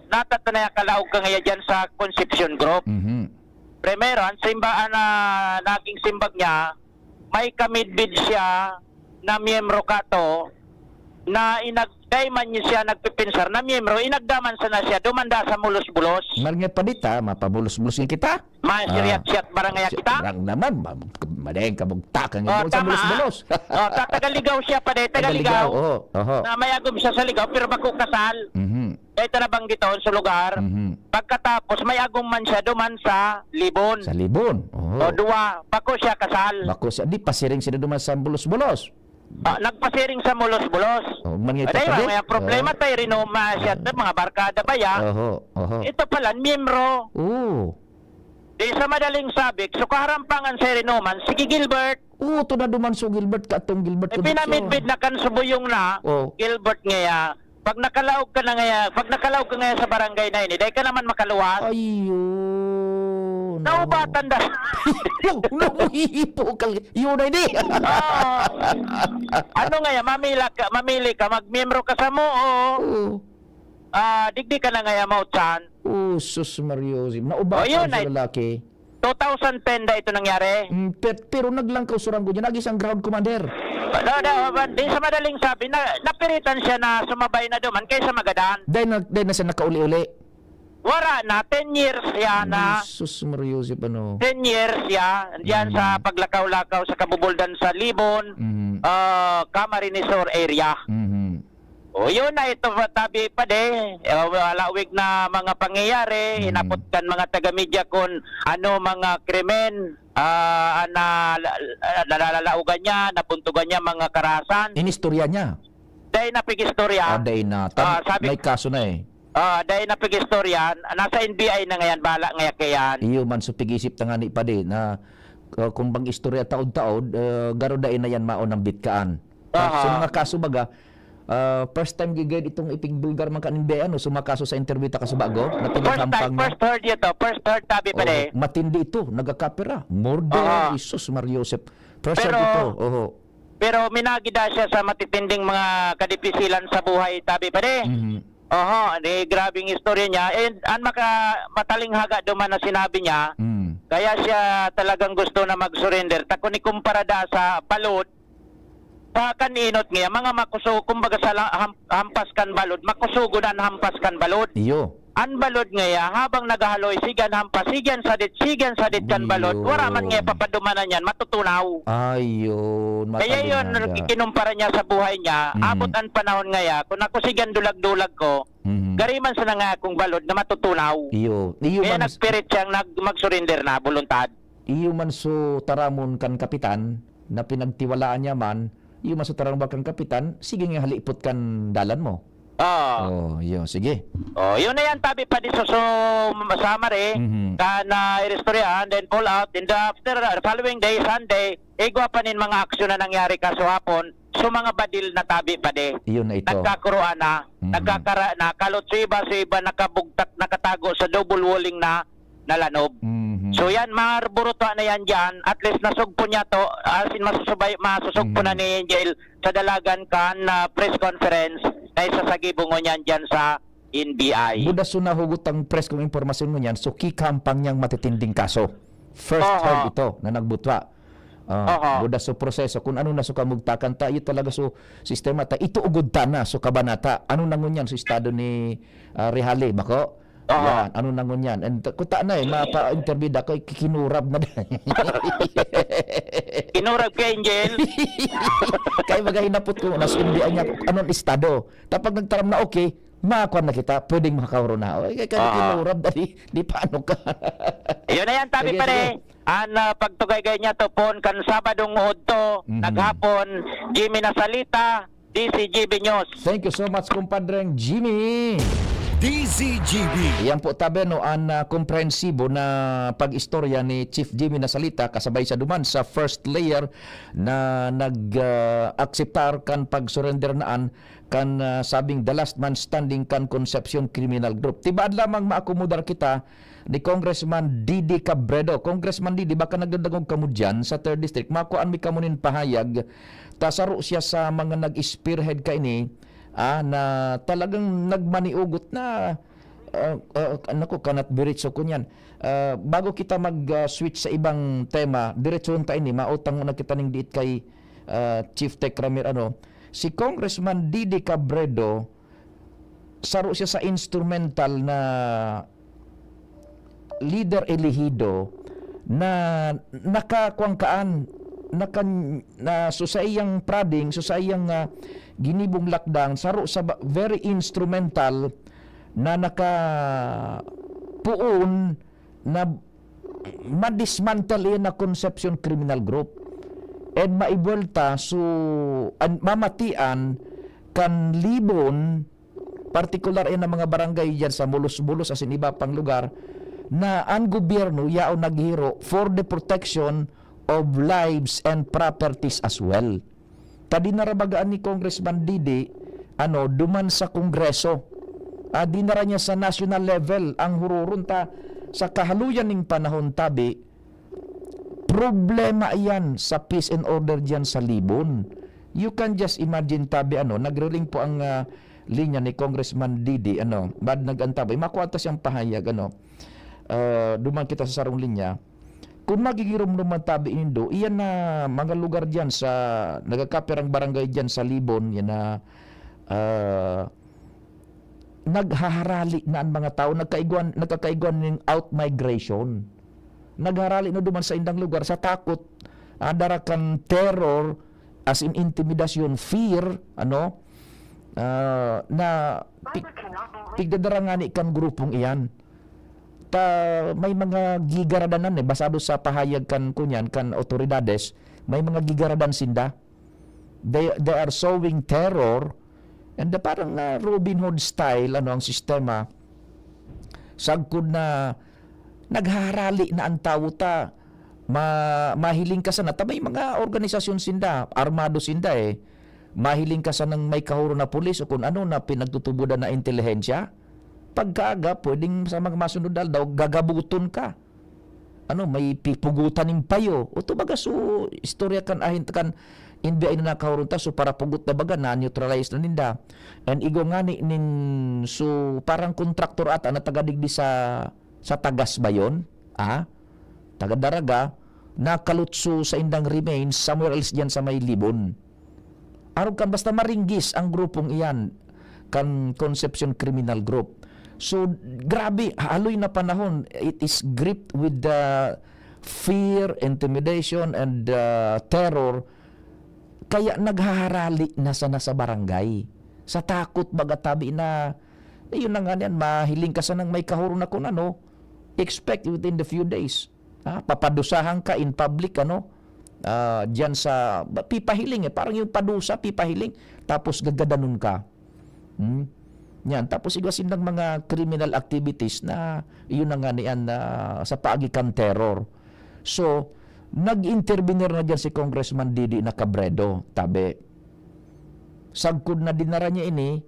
natat na kalaog ka ngaya dyan sa Concepcion Group. Mhm. Primero, ang simba-, ang, ah, naging simbag niya, may kamidbid siya na miyembro kato, na inag-, dai man niya siya nagpipinsar na miyembro, inagdaman sana siya, dumanda sa Mulos-bulos. Marngat pa dita, mapamulos-mulos nga kita. Masiriyat-siyat Ah, barangay si-, kita? Lang naman, ma-, madaing kabugtakan nga Oh, doon sa tama, ah. Mulos-bulos. Oh, tatagaligaw siya pa, dahil Tagaligaw, tagaligaw. oo, oho. Na may agom siya sa ligaw, pero bako kasal. Mhm. Dahil ta nabanggit on sa lugar. Mhm. Pagkatapos, may agom man siya duman sa Libon. Sa Libon, oho. O, duwa, bako siya kasal. Bako siya, di pasiring sila duman sa Bulos-bulos. Ah, nagpasiring sa Mulos-bulos. Oh, man nga Aday, ito, may problema Oo. tayo rin, oh, ma-, siya, Ah. mga barkada ba ya? Oho, oho. Ito pala, miyembro. Oo. Di sa madaling sabi, so kaharampangan sa Rinoman, sige Gilbert. Oo, to na duman so Gilbert, katong Gilbert Eh, Concepcion. pinamidbid na kan subuyong na, Oh. Gilbert ngaya. Pag nakalaog ka na ngaya, pag nakalaog ka ngaya sa barangay na ini, dahil ka naman makaluwas. Ayun. Naubatan na. Oh, nahihipo ka. Yun na ini. Oo. Ano ngaya, mamila ka, mamili ka, magmiyembro ka sa moo. Oo. Ah, digdi ka na ngaya mautsan. Oh, sus, Mario Joseph. Naubatan Oh, yun sa ay lalaki. two thousand ten na ito nangyari. Mm, pe-, pero naglangkaw suranggo niya. Naging siyang ground commander. No, no, di sa madaling sabi, na, napiritan siya na sumabay na duman kaysa magadan. Dahil na, dahil na siya nakauli-uli. Wala na, ten years siya na. Ay, sus, Mario Joseph, ano? Ten years siya, diyan sa Mm. paglakaw-lakaw sa Kabubuldan sa Libon, Mm. ah, Camarines Sur area. Mhm. O, yun na ito, tabi pa di. Eh, wala wig na mga pangyayari, Mm. hinapot kan mga taga-media kun ano mga krimen, ah, na, na, nalalalaogan niya, nabuntugan niya mga karahasan. Inistorya niya? Dai na pig-istorya. Ah, dai na. Tan-, Ah, sabi may kaso na eh. Ah, dai na pig-istorya. Nasa N B I na ngayon, bala ngaya kayan. Iyo man, so pig-isip ta ngani pa di na, ah, kung bang istorya taod-taod, ah, garo dai na yan maon ang bitkaan. Aha. So, mga kaso baga, ah, first time gigayod itong ipigbulgar man kan N B I, ano, so, mga kaso sa interview ta kasubago, na First time, pinaghampang na. first heard ito, first heard tabi pa Oo, di. matindi ito, nagakapira. Murder, Aha. Jesus, Mario Joseph. First heard Pero, ito, oho. pero minagida siya sa matitinding mga kadipisilan sa buhay, tabi pa di. Mhm. Oho, di grabing istorya niya. And ang maka-, matalinghaga duman na sinabi niya, Mm. kaya siya talagang gusto na mag-surrender. Ta kung ikumpara da sa balod, Sa kan inot niya, mga makuso-, kumbaga sa la-, ham-, hampas kan balod, makusugon an hampas kan balod. Iyo. An balod ngaya, habang naghahaloy, sige an hampas, sige an sadit, sige an sadit kan balod. Iyo. Wara man ngaya papadumanan yan, matutunaw. Ayun, Kaya yun, matalinghaga. kinumpara niya sa buhay niya, Mm. abot an panahon ngaya, kung ako sige an dulag-dulag ko, Mhm. gari man sana nga akong balod na matutunaw. Iyo. Iyo Kaya man nagpirit siyang nag-, mag-surrender na, boluntad. Iyo man so taramon kan kapitan na pinagtiwalaan niya man, iyo man so taramon kan kapitan, sige nga halipot kan dalan mo. Oo. Oh, iyo, sige. Oh, yun na yan, tabi pa di so, so, summary, Mhm. ka na iristoryahan, then pull out, then the after, uh, following day, Sunday, igwa pa nin mga aksyon na nangyari kasuhapon, so mga badil na tabi pa di. Iyon na ito. Nagkakuruan na, Mhm. nagkakara-, nakalot sa iba, sa iba nakabugtak, nakatago sa double walling na, nalanob. Mhm. So yan, marburutwa na yan dyan. At least nasugpo niya to, as in masusubay, masusugpo Mhm. na ni Angel sa dalagan kan ah, press conference na isasagibong niyan dyan sa N B I. Buda so nahugot ang press kung impormasyon mo niyan, so kikampang niyang matitinding kaso. First Aha. heard ito na nagbutwa. Ah, Aha. Buda so proseso, kung ano na so kamugtakan ta, iyo talaga so sistema ta, ito ugod ta na so kabanata. Ano na ngunyan so estado ni ah, Rihali, bako? Aha. Yan, ano na ngunyan? And kuta na eh, mapa-interview ako, kikinurab na. Kinurab ka, Angel. Kaya magahinapot ko, nasundian niya kung anong estado. Tapos nagtaram na okay, makakuha na kita, pwedeng makakauro na. O, kaya kaya Ah. kinurab na di, di paano ka. Yun na yan, tabi Sige, pare. sige. An ah, pagtugay niya to, pon kan Sabadong udto, Mhm. naghapon, Jimmy Nasalita, D C G B News. Thank you so much, kumpadreng Jimmy. D Z G B. Yan po, tabi, no, ang ah, komprehensibo na pag-istorya ni Chief Jimmy Nasalita kasabay sa duman sa first layer na nag-akseptar kan pag-surrender naan kan ah, sabing the last man standing kan Concepcion Criminal Group. Tibaad lamang maakomodar kita ni Congressman Didi Cabredo. Congressman Didi, baka nagdadangog kamo dyan sa third District. Makuhaan mi kamo nin pahayag. Ta saro siya sa mga nag-spearhead kaini, ah, na talagang nagmaniugot na, ah, ah, naku, kanat biritso ko niyan. Ah, bago kita mag-switch sa ibang tema, diretsohon ta ini, mautang na kita ning diit kay ah, Chief Tech Ramir, ano, si Congressman Didi Cabredo, saro siya sa instrumental na leader elehido na nakakuwangkaan, naka, na, so sa iyang prodding, so sa iyang ah, ginibong lakdang, saro sa ba- very instrumental na nakapuon na ma-dismantle iyan na Concepcion Criminal Group and maibuelta so an, mamatian kan Libon, partikular iyan ang mga barangay diyan sa Mulos-Bulos asin iba pang lugar, na an gobyerno yaon naghiro for the protection of lives and properties as well. Ta dinara baga ni Congressman Didi, ano, duman sa Kongreso. Ah, dinara niya sa national level ang huroron ta sa kahaluyan ning panahon, tabi. Problema iyan sa peace and order diyan sa Libon. You can just imagine, tabi, ano, nagriring po ang ah, linya ni Congressman Didi, ano, bad nag-antabay, makuha ta siyang pahayag, ano, ah, duman kita sa sarong linya. Kung magigiromdom man tabi nindo, iyan na mga lugar diyan sa nagkakapirang barangay diyan sa Libon, yan na ah, naghaharali na ang mga tao, nagkaigwan, nagkakaigwan ning outmigration. Nagharali na duman sa indang lugar sa takot, ah, dara kan terror, as in intimidasyon, fear, ano, ah, na pig, pigdadara ngani kan grupong iyan. Ta may mga gigaradan nan eh, basado sa pahayag kan kunyan, kan otoridades, may mga gigaradan sinda. They, they are sowing terror and the, parang ah, Robin Hood style, ano, ang sistema. Sagkod na naghaharali na ang tawo ta, ma, mahiling ka sana, ta may mga organisasyon sinda, armado sinda eh. Mahiling ka sanang may kahuro na pulis o kung ano na pinagtutubodan na intelihensya. Pagkaaga, pwedeng sa mga masunod na aldaw, gagabuton ka. Ano, may pipugutan ning payo. O to baga, so, istorya kan ahin kan N B I na nakahuron ta, so para pugot na baga, na-neutralize na ninda. And igo ngani nin, so, parang kontraktor ata na taga digdi sa, sa Tagas ba yun? Ah? Taga Daraga, nakalutso sa indang remains somewhere else dyan sa may Libon. Arog kan basta maringgis ang grupong iyan kan Concepcion Criminal Group. So, grabe, haloy na panahon, it is gripped with the fear, intimidation, and uh, terror. Kaya naghaharali na sana sa barangay. Sa takot, baga tabi na, eh, yun na nga niyan, mahiling ka sanang may kahuro na kung ano, expect within the few days. Ha? Papadusahan ka in public, ano? Ah, diyan sa, ba- pipahiling eh. Parang yung padusa, pipahiling. Tapos gagadanon ka. Hmm? Yan. Tapos igwa sindang mga criminal activities na yun na nga niyan na sa paagi kan terror. So, nag-intervenir na dyan si Congressman Didi na Cabredo, tabi. Sagkod na dinara niya ini,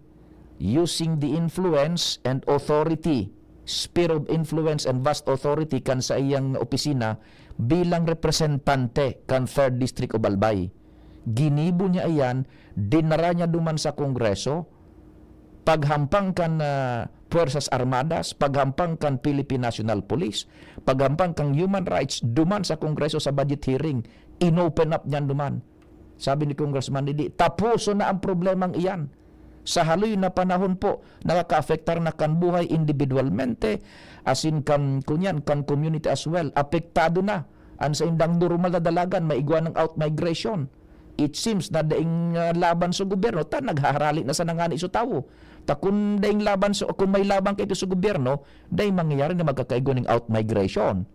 using the influence and authority sphere of influence and vast authority kan saiyang opisina bilang representante kan Third District of Albay. Ginibo niya iyan, dinara niya duman sa Kongreso, paghampang kan, ah, Puwersas Armadas, paghampang kan Philippine National Police, paghampang kan human rights duman sa Kongreso sa budget hearing, inopen up niyan duman. Sabi ni Congressman Didi, "Tapuson na ang problemang iyan. Sa haloy na panahon po, nakakaapektar na kan buhay individualmente, asin kan, kunyan, kan community as well. Apektado na an saindang normal na dalagan, may igwa ng outmigration." It seems na daing, ah, laban sa gobyerno, ta naghaharali na sana ngani sa tawo. Ta kun daing laban sa, kun may laban kaito sa gobyerno, dai mangyayari na magkakaigwa ning outmigration.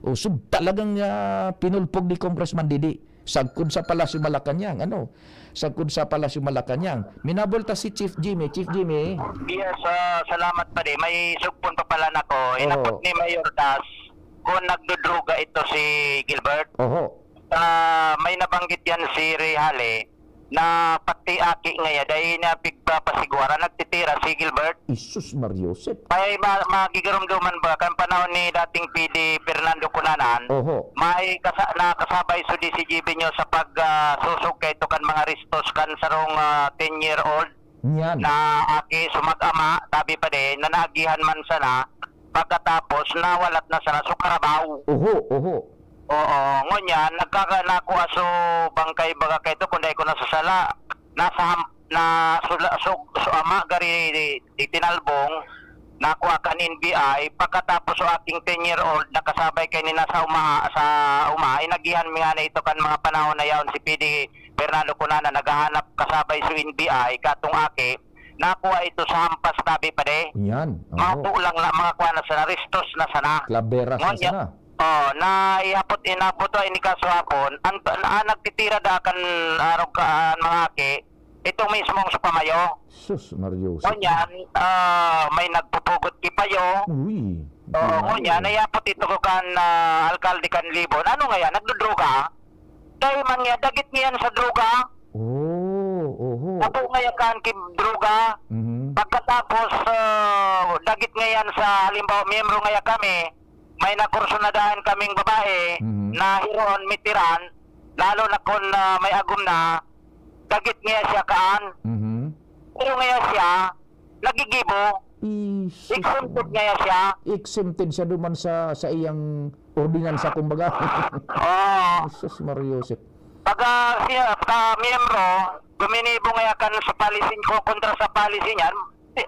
O, so, talagang, ah, pinulpog ni Congressman Didi. Sagkod sa Palasyo Malacañang, ano? Sagkod sa Palasyo Malacañang. Minabulta si Chief Jimmy. Chief Jimmy. Yes, ah, salamat, pare. May sugpon pa pala nako. Inapot Oho. ni Mayor Das kung nagdudruga ito si Gilbert. Oho. Ah, may nabanggit yan si Rehale na pati aki ngaya, dai niya pigpapasigwara, nagtitira si Gilbert. Isus Mariosep. May ma-, magigarumduman ba, kan panahon ni dating P D Fernando Cunanan, Oho. may kasa-, nakasabay sudi si G B nyo sa pag, ah, susog kaito kan mga restos kan sarong, ah, ten-year-old Nyan. na aki, sumag-ama, tabi pa din, na naagihan man sana, pagkatapos nawalat na sana, so karabaw. Oho, oho. Oo, ngunyan, nagkaka-, nakua so bangkay baga kaito, kung dai ko nasasala, nasa ham-, na sula-, so, so ama gari itinalbong, nakua kan N B I, pagkatapos so aking ten-year-old nakasabay kay nina sa uma, sa uma, inagihan mi ngani ito kan mga panahon na yaon si P D Fernando Cunanan, naghahanap kasabay so N B I, katong aki, nakua ito sa hampas tabi pa de. Yan, oo. Mato lang na mga kuha na sana, restos na sana. Klaberas na Ngunyan, sana. Oh, na ihapot, inabot o ini kaso hapon, ang, ang nagtitira da kan arog ka, ang mga aki, itong mismong sa pamayo. Sus, Mario. Ngunyan, ah, may nagpupugot ki payo. Uy, Oo, grabe. Ngunyan, naiapot ito ko kan, ah, alkalde kan Libon. Ano nga yan? Nagdodroga? Dai man niya, dagit niyan sa droga. Oh, oho. Ako ngaya kan ki droga. Mhm. Pagkatapos, ah, dagit ngayan sa, halimbawa, miyembro ngaya kami, may nakursunadahan kaming babae Mhm. na hiroon mitiran, lalo na kun, ah, may agom na, dagit ngaya siya kaan. Mhm. Pero ngaya siya, nagigibo. Isus. Exempted ngaya siya. Exempted siya duman sa, sa iyang ordinansa, kumbaga. Oo. Jesus Maria Joseph. Pag, ah, siya, pagka miyembro, guminibo ngaya kan sa policy ko, kontra sa policy niyan,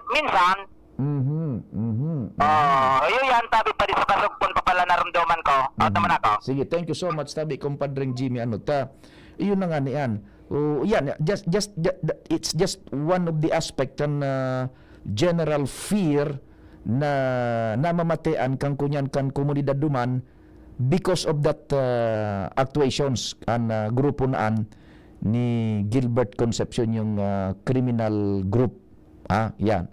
minsan. Mhm, mhm, mhm. Oo, yun yan, tabi pa di sa kasugpon pa pala narumduman ko. Ah, Mhm. tama na ako. Sige, thank you so much, tabi, kumpadring Jimmy, ano ta, iyon na nga niyan. Oh, yan, just, just, ju-, it's just one of the aspect kan, ah, general fear na namamatean kan kunyan kan komunidad duman because of that, ah, actuations an, ah, grupo na an ni Gilbert Concepcion, yung, ah, criminal group. Ah, yan.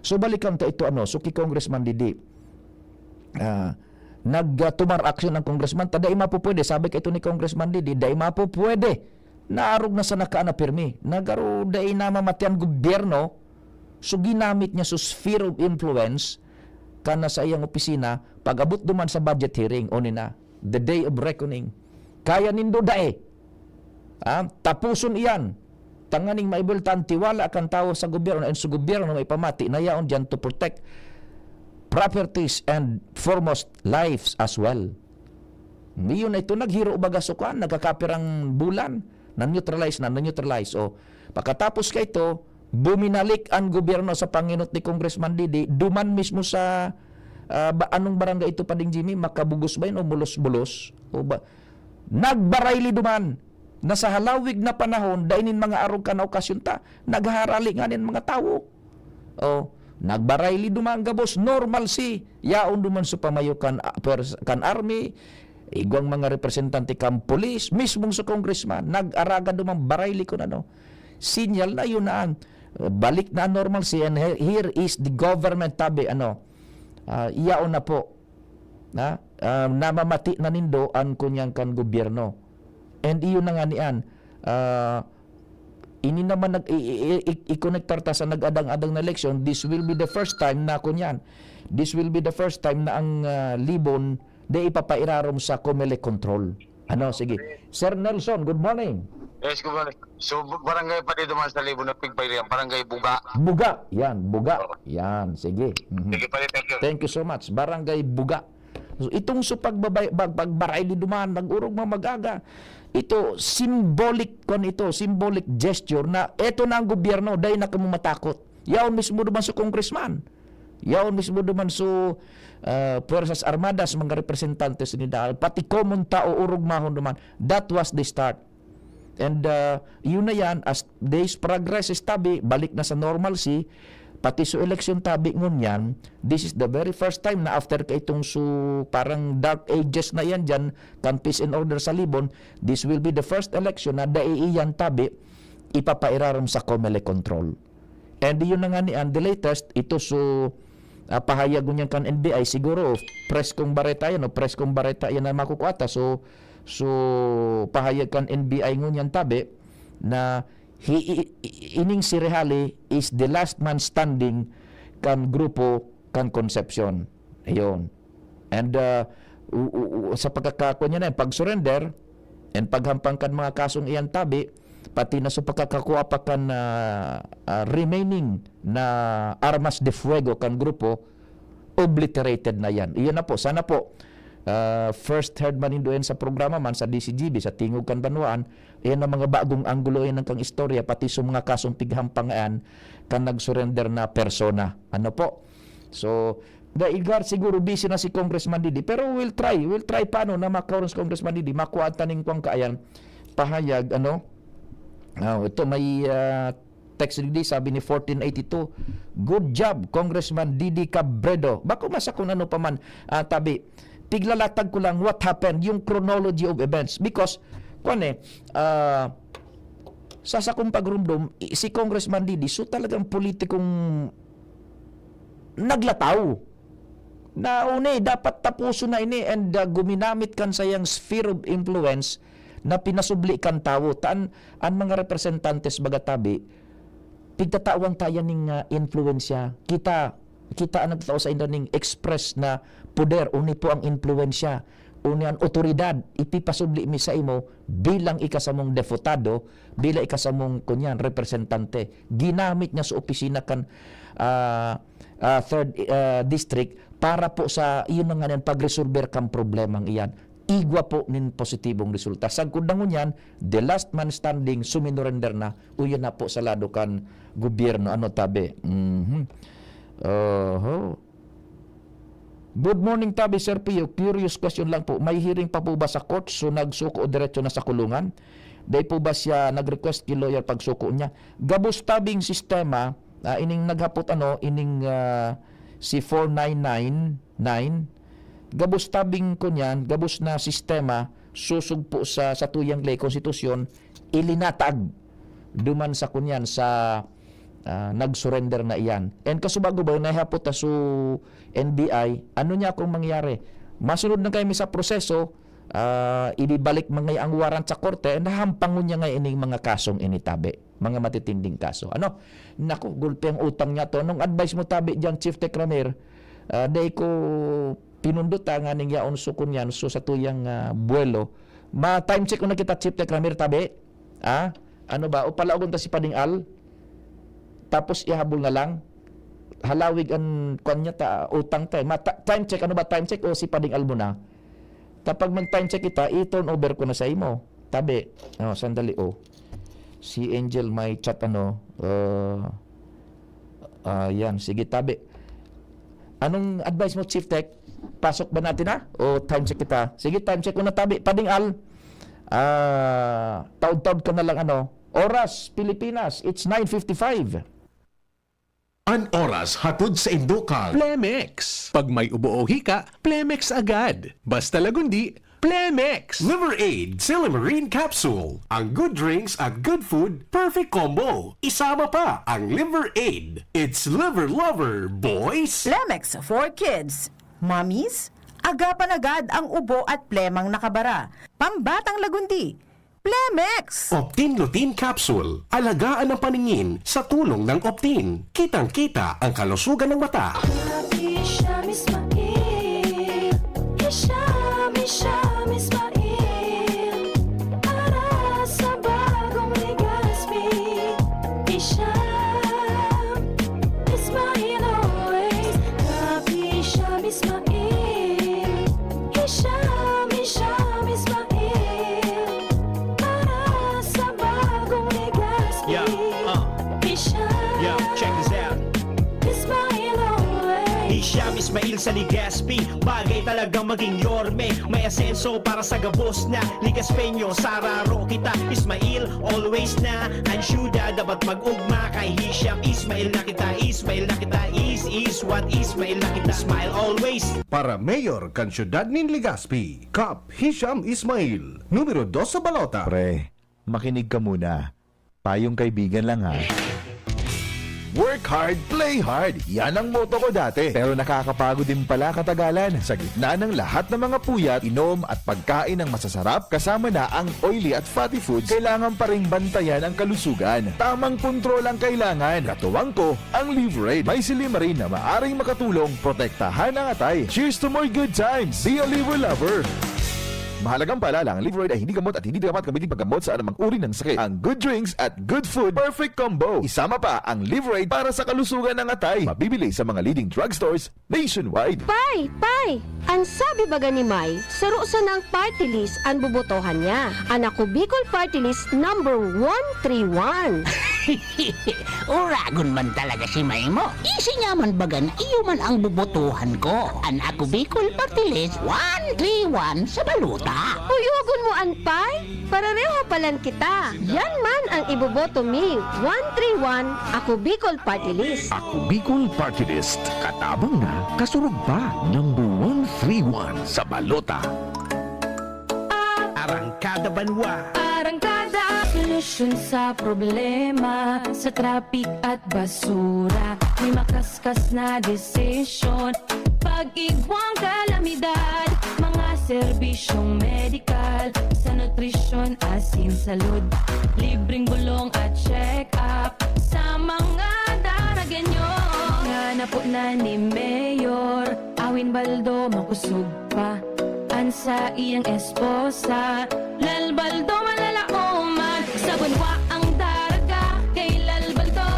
So, balikan ta ito, ano, so, ki Congressman Didi, ah, nag, ah, tumar action ang congressman, ta dai mapupwede, sabi ka ito ni Congressman Didi, dai mapupwede. Naarog na sana kaan na pirmi. Nagaro dai namamati an gobyerno, so ginamit niya so sphere of influence, kan na sa iyang opisina, pag-abot duman sa budget hearing, o ni na, the day of reckoning. Kaya nindo dai. Ah, tapuson iyan. Tanganing maibulta an tiwala kan tawo sa gobyerno, and sa gobyerno maipamati na yaon diyan to protect properties and foremost lives as well. Ngayon na ito, naghiro baga so kwan, nagkakapirang bulan, na-neutralize na, na-neutralize. O, pagkatapos kaito, buminalik an gobyerno sa pangenot ni Congressman Didi, duman mismo sa, ah, ba, anong barangay ito, Pading Jimmy? Makabugos ba yun o Bulos-Bulos? O ba, nagbarayli duman na sa halawig na panahon, dai nin mga arog kan na okasyon ta, nagharali nga nin mga tawo. O, nagbarayli duman gabos, normalcy. Yaon duman sa pamayo kan, ah, pers-, kan army, igwang mga representante kan pulis, mismong sa congressman, nag-araga duman barayli kun ano. Sinyal na yun na an, balik na an normalcy, and he-, here is the government, tabi, ano, ah, yaon na po. Na, ah, namamati na nindo an kunyang kan gobyerno. And iyon na nga niyan, ah, Ini naman nag-, i-, i-, i-, i-konektar ta sa nag-adang-adang na eleksyon, this will be the first time na kunyan. This will be the first time na ang, ah, Libon dai ipapairarom sa Comelec control. Ano, sige. Sir Nelson, good morning. Yes, good morning. So, barangay pa dito man sa Libon na pigpairihan, Barangay Buga. Buga, yan, Buga. Oo. Yan, sige. Mhm. Sige pare, thank you. Thank you so much. Barangay Buga. So, itong so pagbabay-, pag-, pagbaray di duman, nag-urog mga mag-aga. Ito, symbolic kon ito, symbolic gesture na eto na ang gobyerno, dai na kamo matakot. Yaon mismo duman sa congressman. Yaon mismo duman so, ah, Puwersas Armadas, mga representantes ni Dal, pati common tao, urog mahon duman. That was the start. And, ah, yun na yan, as days progresses, tabi, balik na sa normalcy, pati so election tabi ngunyan, this is the very first time na after ka itong so, parang dark ages na yan dyan, kan peace and order sa Libon, this will be the first election na dai iyan tabi, ipapairarom sa Comelec control. And yun na nga ni, and the latest, ito so, ah, pahayag ngunyan kan N B I, siguro, preskong bareta yan, o preskong bareta yan na makukuha ta. So, so, pahayag kan N B I ngunyan tabi, na hi-, i-, i-, ining si Rehali is the last man standing kan grupo kan Concepcion. Ayun. And, uh, u-, u-, u-, sa pagkakakon niya na yan, pag-surrender and paghampang kan mga kasong iyan tabi, pati na sa pagkakakuha pa kan, ah, ah, remaining na armas de fuego kan grupo, obliterated na yan. Iyon na po. Sana po, ah, first heard man nindo yan sa programa man, sa D C G B, sa Tingog kan Banwaan, iyan ang mga bagong anggulo yan ng kang istorya, pati sa mga kasong pighampang yan kan nag-surrender na persona. Ano po? So, the Igar siguro busy na si Congressman Didi. Pero we'll try. We'll try paano na makaroon si Congressman Didi. Makuha taning kwang kaayan. Pahayag, ano? Ah, ito may, ah, text digdi, sabi ni fourteen eighty-two, "Good job, Congressman Didi Cabredo." Bako masa kung ano pa man, ah, tabi. Tiglalatag ko lang what happened, yung chronology of events. Because, kwan eh, ah, sa sakong pagrumdom, i-, si Congressman Didi, so talagang politikong naglataw. Na, una eh, dapat tapuson na ini and, ah, guminamit kan sayang sphere of influence na pinasubli kan tawo. Taan, an mga representantes baga tabi, pigtatawan ta yan ning, ah, influensya. Kita, kita an nagtatao sa inda ning express na poder, uni po ang influensya, uni an otoridad, ipipasubli mi sa imo bilang ikasamong deputado, bilang ikasamong, kunyan, representante. Ginamit niya sa opisina kan, ah, ah, third, ah, district para po sa, iyon na nga yan, pagresolver kan problemang iyan. Igwa po nin positibong resulta. Sagkod na ngunyan, the last man standing, suminurrender na. Uyon na po sa lado kan gobyerno. Ano tabi? Mhm. Oho. Good morning, tabi, Sir Pio. Curious question lang po. May hearing pa po ba sa court? So, nagsuko o diretso na sa kulungan? Dai po ba siya nag-request ki lawyer pagsuko niya? Gabos tabing sistema, ah, ining naghapot ano, ining, ah, si four nine nine nine, gabos tabing kunyan, gabos na sistema, susugpo sa, sa tuyang ley, konstitusyon, ilinatag duman sa kunyan, sa, ah, nag-surrender na iyan. And kasubago ba, nahapot ta su N B I, ano niya kung mangyari? Masunod na kayo sa proseso, ah, ibibalik man ngayon ang warrant sa korte, nahampangon niya ngayon ining mga kasong initabi, mga matitinding kaso. Ano? Naku, gulpi ang utang niya to. Anong advice mo tabi diyan, Chief Tech Ramir? Ah, dai ko pinundot, ah, nganing yaon so kunyan, so sa tuyang, ah, buwelo. Ma-time check ko na kita, Chief Tech Ramir, tabi? Ah? Ano ba? O palaogon ta si Pading Al? Tapos ihabol na lang? Halawig an kwan niya ta, utang ta eh. Ma-, ta-, time check, ano ba time check? O si Pading Al muna? Kapag mag-time check kita, i-turn over ko na sa imo. Tabi. Oh, sandali, oh. Si Angel may chat, ano, uh, ah, yan. Sige, tabi. Anong advice mo, Chief Tech? Pasok ba natin na? O time check kita? Sige, time check ko na, tabi. Pading Al, ah, taod-taod ka na lang, ano. Oras, Pilipinas, it's nine fifty-five. An oras hatod sa indo kan Plemex. Pag may ubo o hika, Plemex agad. Basta Lagundi, Plemex! Liver Aid Silimarine Capsule. Ang good drinks at good food, perfect combo. Isama pa ang Liver Aid. It's Liver Lover, boys! Plemex for kids. Mommies, agapan agad ang ubo at plemang nakabara. Pambatang Lagundi. Plemex! Optin Lutein Capsule. Alagaan ang paningin sa tulong ng Optin. Kitang-kita ang kalusugan ng mata. Happy Sham Ismail. Hisham, Hisham Ismail. Para sa bagong Legazpi. Hisham Ismail always. Happy Sham Ismail. Hisham, Hisham Ismail. Para sa bagong Legazpi. Yeah, uh. Hisham. Yeah, check this out. Ismail always. Hisham Ismail sa Legazpi. Bagay talagang maging yorme. May asenso para sa gabos na Legazpeño. Sararo kita, Ismail always na. Ang syudad dapat mag-ugma kay Hisham Ismail na kita. Ismail na kita. Is, is what Ismail na kita. Smile always. Para mayor kan syudad nin Legazpi, Kap Hisham Ismail, numero dos sa balota. Pre, makinig ka muna. Payong kaibigan lang, ha. Work hard, play hard. Yan ang motto ko dati. Pero nakakapagod din pala katagalan. Sa gitna ng lahat ng mga puyat, inom at pagkain ng masasarap, kasama na ang oily at fatty foods, kailangan pa ring bantayan ang kalusugan. Tamang kontrol ang kailangan. Katuwang ko, ang Livraid. May silymarin na maaring makatulong protektahan ang atay. Cheers to more good times! Be a liver lover! Mahalagang paalala, ang Livraid ay hindi gamot at hindi dapat gamitin paggamot sa anumang uri ng sakit. Ang good drinks at good food, perfect combo. Isama pa ang Livraid para sa kalusugan ng atay. Mabibili sa mga leading drugstores nationwide. Pay! Pay! An sabi baga ni May, saro sanang party list an bobotohan niya. An Ako Bicol Party List number one three one. Uragon man talaga si May mo. Isi niya man baga na iyo man ang bobotohan ko. An Ako Bicol Party List one three one sa balota. Kuyogon mo an Pay? Parereho palan kita. Yan man ang iboboto mi. One three one, Ako Bicol Party List. Ako Bicol Party List. Katabang na, kasurog pa. Number one three one sa balota. Arangkada Banwa. Arangkada. Solusyon sa problema, sa trapik at basura. May makaskas na desisyon. Pag-igwang kalamidad, mga serbisyong medikal, sa nutrisyon, asin, salud, libreng bulong at check-up sa mga Daragenyo. Ngana po na ni Mayor Awin Baldo, makusog pa an saiyang esposa, Lal Baldo, malalaoman. Sa banwa ang Daraga, kay Lal Baldo,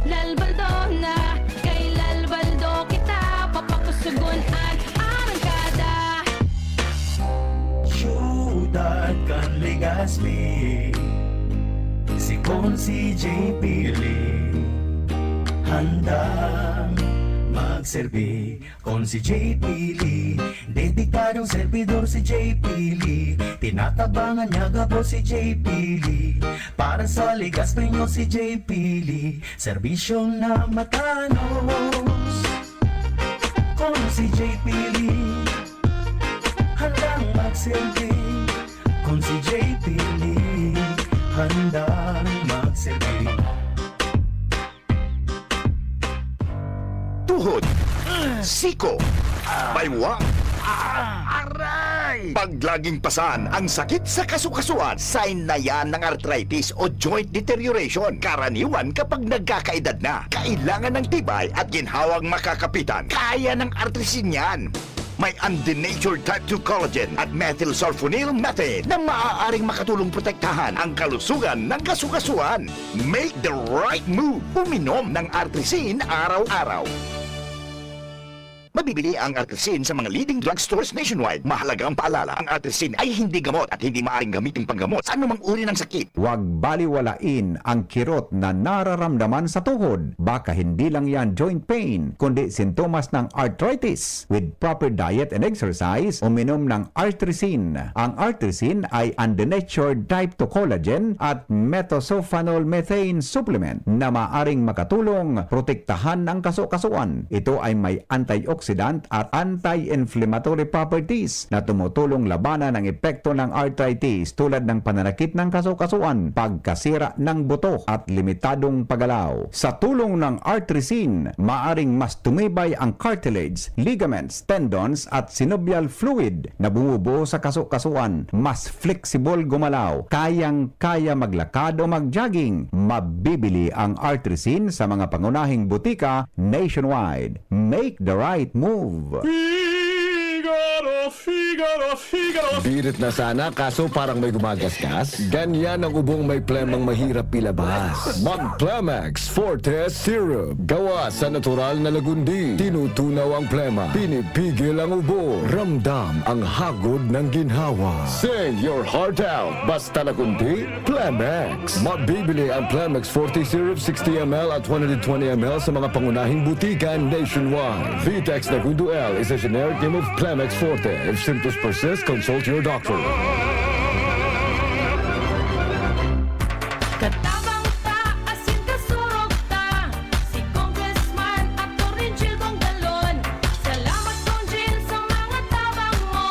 Lal Baldo na, kay Lal Baldo kita papakusugon an arangkada. Siyudad kan Legazpi, si Consi J P Lee, handang magserbi. Consi J P Lee, dedikadong servidor si J P Lee. Tinatabangan niya gabos si J P Lee. Para sa Legazpeño si J P Lee, serbisyong namatanos. Consi J P Lee, handang magserbi. Consi J P Lee, handang magserbi. Tuhod, siko, baywa, aray! Pag laging pasan ang sakit sa kasukasuan, sign na yan ng arthritis o joint deterioration. Karaniwan kapag nagkakaedad na, kailangan ng tibay at ginhawang makakapitan. Kaya ng Artrisin yan. May undenatured type two collagen at methylsulfonyl methane na maaaring makatulong protektahan ang kalusugan ng kasukasuan. Make the right move. Uminom ng Artrisin araw-araw. Mabibili ang Artrisin sa mga leading drugstores nationwide. Mahalagang paalala, ang Artrisin ay hindi gamot at hindi maaaring gamitin panggamot sa anumang uri ng sakit. Huwag baliwalain ang kirot na nararamdaman sa tuhod. Baka hindi lang yan joint pain, kundi sintomas ng arthritis. With proper diet and exercise, uminom ng Artrisin. Ang Artrisin ay undenatured type two collagen at methylsulfonyl methane supplement na maaring makatulong protektahan ang kasukasuan. Ito ay may antioxidant antioxidant at anti-inflammatory properties na tumutulong labanan ang epekto ng arthritis tulad ng pananakit ng kasukasuan, pagkasira ng buto at limitadong paggalaw. Sa tulong ng Artrisin, maaring mas tumibay ang cartilage, ligaments, tendons at synovial fluid na bumubuo sa kasukasuan, mas flexible gumalaw, kayang-kaya maglakad o mag-jogging. Mabibili ang Artrisin sa mga pangunahing butika nationwide. Make the right move. Figaro, Figaro, Figaro. Birit na sana, kaso parang may gumagasgas. Ganyan ang ubong may plemang mahirap ilabas. Mag Plemex Forte Syrup. Gawa sa natural na lagundi. Tinutunaw ang plema. Pinipigil ang ubo. Ramdam ang hagod ng ginhawa. Sing your heart out. Basta lagundi, Plemex. Mabibili ang Plemex Forte Syrup sixty M L at one hundred twenty M L sa mga pangunahing butika nationwide. Vitex Nagundo L is a generic name of Plemex Forte. If symptoms persist, consult your doctor. Katabang ta, asin kasurog ta, si Congressman Attorney Jil Bongalon. Salamat, Cong Jil, sa mga tabang mo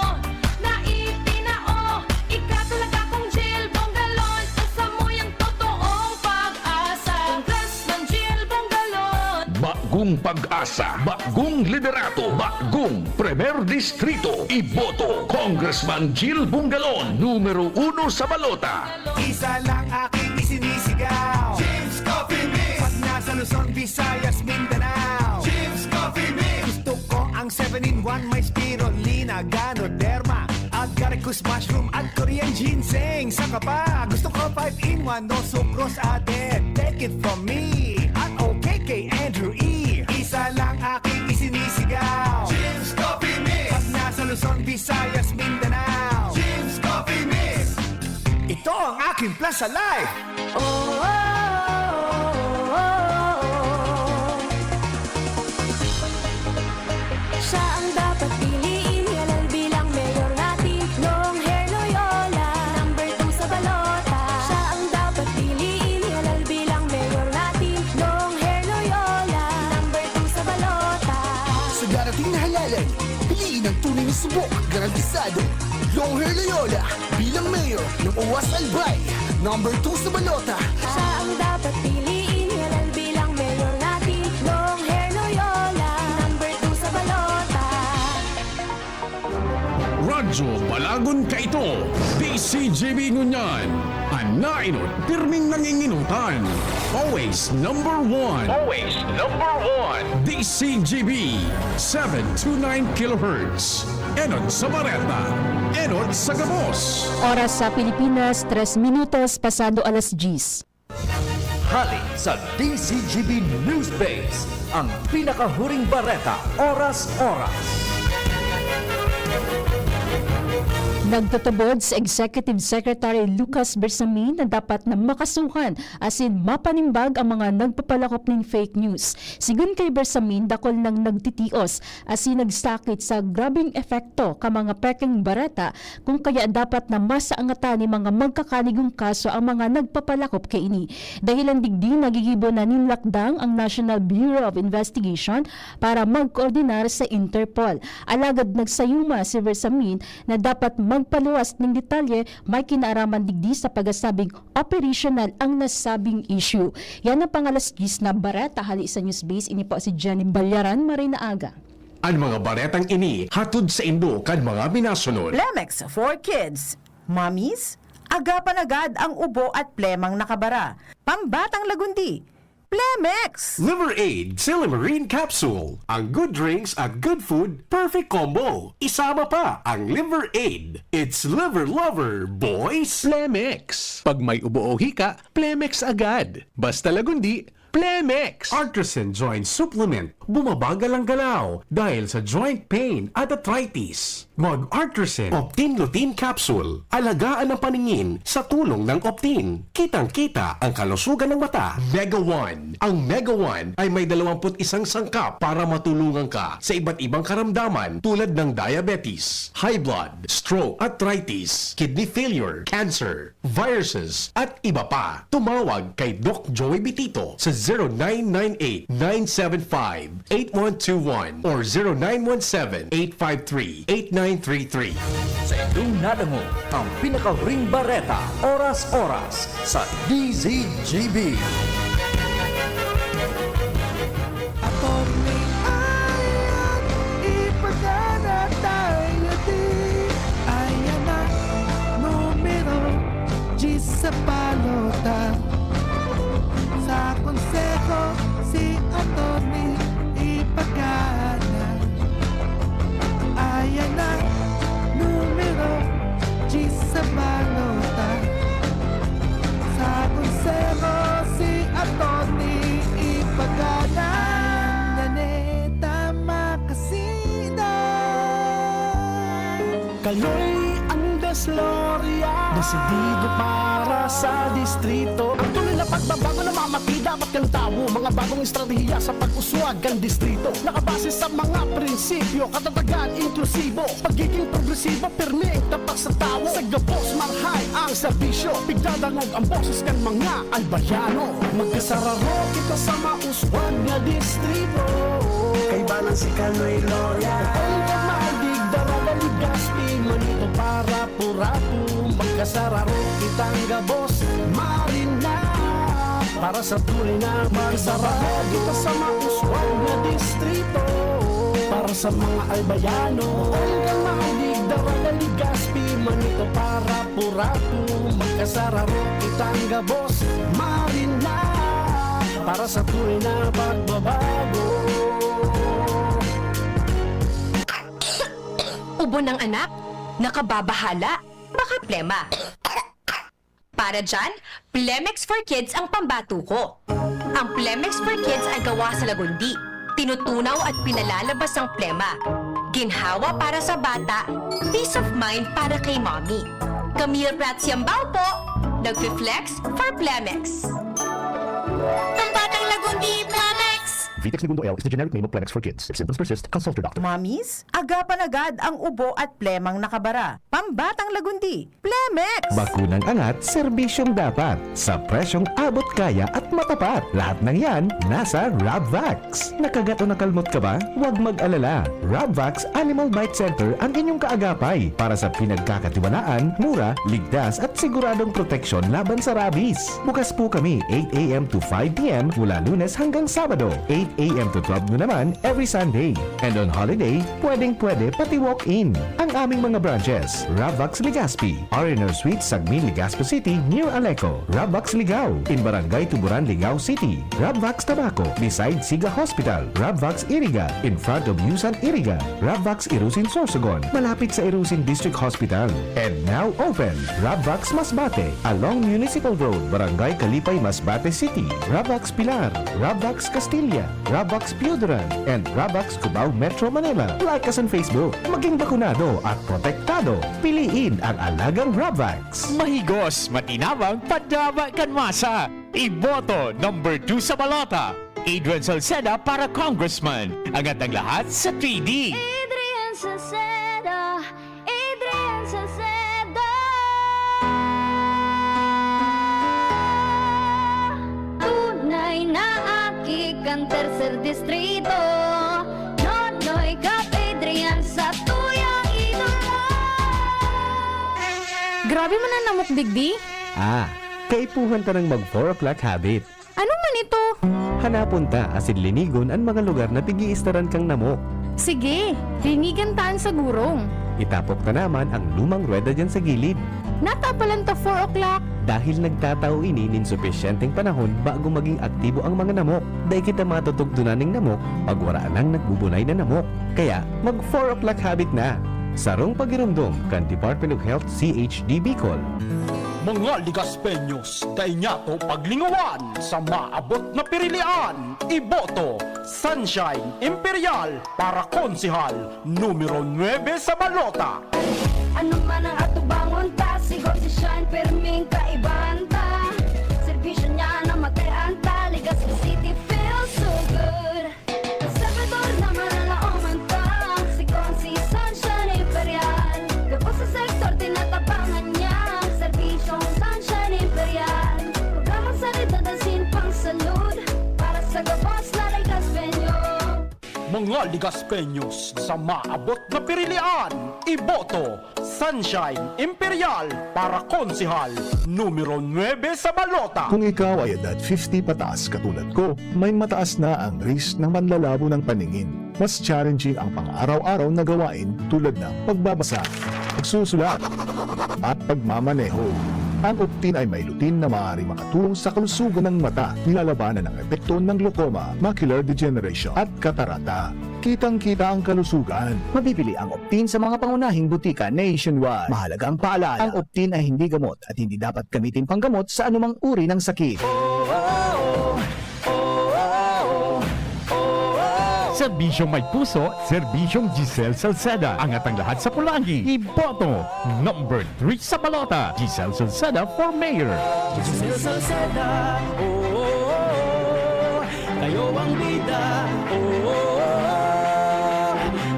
na itinao. Ika talaga, Cong Jil Bongalon, samuyang totoong pag-asa. Congressman Jil Bongalon. Bagong pag-asa, bagong liderato, bagong Primer Distrito. Iboto, Congressman Jil Bongalon, numero uno sa balota. Isa lang aking isinisigaw. Jim's Coffee Mix. Pag nasa Luzon, Visayas, Mindanao. Jim's Coffee Mix. Gusto ko ang seven-in-one, may spirulina, ganoderma, agaricus mushroom at Korean ginseng. Saka pa, gusto ko five-in-one, no sucrose added. Take it from me at okay kay Andrew E. Isa lang aking isinisigaw. Jim's Coffee Mix. Pag nasa Luzon, Visayas, Mindanao. Jim's Coffee Mix. Ito ang aking Plaza Life. Oh, oh, oh, oh, oh, oh. Siya ang dapat piliin, halal bilang mayor natin, Long Hair Loyola, number two sa balota. Siya ang dapat piliin, halal bilang mayor natin, Long Hair Loyola, number two sa balota. Sa darating na halalan, piliin ang tunay na subok, garantisado. Long Hair Loyola bilang mayor ng Owas Albay, number two sa balota. Siya ang dapat piliin, halal bilang mayor natin, Long Hair Loyola, number two sa balota. Radyo Balagon kaito, D C G B ngunyan. An naenot, pirming nanginginutan. Always number one. Always number one. D C G B, seven two nine kilohertz. Enot sa bareta, enot sa gabos. Oras sa Pilipinas, tres minutos pasado alas diyes. Hale sa D C G B Newsbase, ang pinakahuring bareta, oras-oras. Nagtutubod si Executive Secretary Lucas Bersamin na dapat na makasuhan asin mapanimbag ang mga nagpapalakop nin fake news. Sigon kay Bersamin, dakul nang nagtitios asin nagsakit sa grabeng epekto kan mga pekeng bareta, kun kaya dapat na masaangatan nin mga magkakaligong kaso ang mga nagpapalakop kaini. Dahelan digdi, nagigibo na nin lakdang ang National Bureau of Investigation para magkoordinar sa Interpol. Alagad nagsayuma si Bersamin na dapat magpaluwas nin detalye may kinaaraman digdi sa pagsasabing operational ang nasabing issue. Yan ang pang-alas diyes na bareta hale sa Newsbase. Ini po si Jenny Balyaran. Maray na aga. An mga baretang ini hatod saindo kan mga minasunod. Plemex for Kids. Mommies, agapan agad ang ubo at plemang nakabara. Pambatang lagundi, Plemex! Liver Aid Silymarin Capsule. Ang good drinks at good food, perfect combo. Isama pa ang Liver Aid. It's Liver Lover, boys! Plemex. Pag may ubo o hika, Plemex agad. Basta lagundi, Plemex. Artrisin Joint Supplement. Bumabagal ang galaw dahil sa joint pain at arthritis. Mag-Artrisin Optin Lutein Capsule. Alagaan ang paningin sa tulong ng Optin. Kitang-kita ang kalusugan ng mata. Mega One. Ang Mega One ay may dalawampu't isang sangkap para matulungan ka sa iba't ibang karamdaman tulad ng diabetes, high blood, stroke, arthritis, kidney failure, cancer, viruses, at iba pa. Tumawag kay Doc Joey Bitito sa zero nine nine eight, nine seven five, eight one two one or zero nine one seven, eight five three, eight nine three three. Sa inyong nadangog ang pinakahuling bareta, oras-oras sa D Z G B. Attorney Ayan, ipagana tayo di. Ayan na, numero diyes sa balota. Sa konseho, si Attorney ipagana. Ayan na, numero diyes sa balota. Sa konseho, si Attorney ipagana. Naneta makasida. Kaloy Andes Loria, desidido para sa distrito. Ang tunay na pagbabago na mamati, dapat kan tawo. Mga bagong estratehiya sa pag-uswag kan distrito. Nakabase sa mga prinsipyo, katatagan, inklusibo, pagiging progresibo, pirmeng tapat sa tawo. Sa gabos, marahay ang serbisyo. Pigdadangog ang boses kan mga Albayano. Magkasararo kita sa mauswag na distrito. Kaibanan si Kaloy Loria. Ang Kamalig, Daraga, Legazpi, Manito, Parapu-rapu. Magkasararo kitang gabos, Marina. Para sa tunay na magkasararo kita sa mauswag na distrito. Para sa mga Albayano, ang Kamalig, Daraga, Legazpi, Manito, Parapu-rapu. Magkasararo kitang gabos, Marina. Para sa tunay na pagbabago. Ubo ng anak, nakababahala, baka plema. Para dyan, Plemex for Kids ang pambato ko. Ang Plemex for Kids ay gawa sa lagundi. Tinutunaw at pinalalabas ang plema. Ginhawa para sa bata, peace of mind para kay mommy. Camille Prats Yambao po, nagfi-flex for Plemex. Pambatang lagundi, Plemex! Vitex Negundo L is the generic name of Plemex for Kids. If symptoms persist, consult your doctor. Mommies, agapan agad ang ubo at plemang nakabara. Pambatang lagundi, Plemex! Bakunang angat, serbisyong dapat, sa presyong abot kaya at matapat. Lahat ng yan, nasa Rabvax. Nakagat o nakalmot ka ba? Huwag mag-alala. Rabvax Animal Bite Center ang inyong kaagapay para sa pinagkakatiwalaan, mura, ligtas at siguradong proteksyon laban sa rabies. Bukas po kami eight a m to five p m mula Lunes hanggang Sabado, eight a m to twelve noon naman every Sunday. And on holiday, pwedeng-pwede pati walk-in. Ang aming mga branches, Rabvax Legazpi, R and R Suite, Sagmin, Legazpi City, near Aleco, Rabvax Ligao, in Barangay Tuburan, Ligao City, Rabvax Tabaco, beside Siga Hospital, Rabvax Iriga, in front of Yusan Iriga, Rabvax Irusin Sorsogon, malapit sa Irusin District Hospital. And now open, Rabvax Masbate, along Municipal Road, Barangay Kalipay, Masbate City, Rabvax Pilar, Rabvax Castilla, Rabvax Pioduran, and Rabvax Cubao, Metro Manila. Like us on Facebook. Maging bakunado at protektado. Piliin ang alagang Rabvax. Mahigos, matinabang, padaba kan masa. Iboto number two sa balota, Adrian Salceda para congressman. Angat ang lahat sa three D. Adrian Salceda, Adrian Salceda. Tunay na aki kan tercer distrito. Nonoy Kap Adrian sa tuyang idolo. Grabe man ang namok digdi. Ah, kaipuhan ta nang mag four o'clock habit. Ano man ito? Hanapon ta asin linigon an mga lugar na pig-iistaran kang namok. Sige, linigan ta an sagurong. Itapok ta naman ang lumang ruweda diyan sa gilid. Natapalan ta four o'clock. Dahil nagtatao ini nin supisyenteng panahon bago maging aktibo ang mga namok. Dai kita matutugtunan nin namok pag wara nang nagbubunay na namok. Kaya, mag four o'clock habit na. Sarong pagiromdom kan Department of Health, C H D Bicol. Mga Legazpeños, dai niyato paglingawan sa maabot na pirilian. Iboto, Sunshine Imperial para konsehal numero nuebe sa balota. Ano man ang atubangon ta, sigon si Shine, pirming kaibahan ta. Serbisyo niya na matian ta, Legazpi City feels so good. Salvador na mananaoman ta, sigon si Sunshine Imperial. Gabos sa sektor, tinatabangan niya ang serbisyong Sunshine Imperial. Programang sanidad asin pang salud. Mga Ligaspeños sa maabot na pirilian, iboto, Sunshine Imperial para konsehal numero nuebe sa balota. Kung ikaw ay edad fifty pataas katulad ko, may mataas na ang risk ng manlalabo ng paningin. Mas challenging ang pang-araw-araw na gawain tulad ng pagbabasa, pagsusulat, at pagmamaneho. Ang Optin ay may lutein na maaaring makatulong sa kalusugan ng mata, nilalabanan ang epekto ng glaucoma, macular degeneration, at katarata. Kitang-kita ang kalusugan. Mabibili ang Optin sa mga pangunahing butika nationwide. Mahalagang paalala, ang Optin ay hindi gamot at hindi dapat gamitin panggamot sa anumang uri ng sakit. Serbisyong may puso, Serbisyong Giselle Salceda. Angat ang lahat sa pulanggi. Iboto, number three sa balota, Giselle Salceda for mayor. Giselle Salceda, oo, kayo ang bida, oo,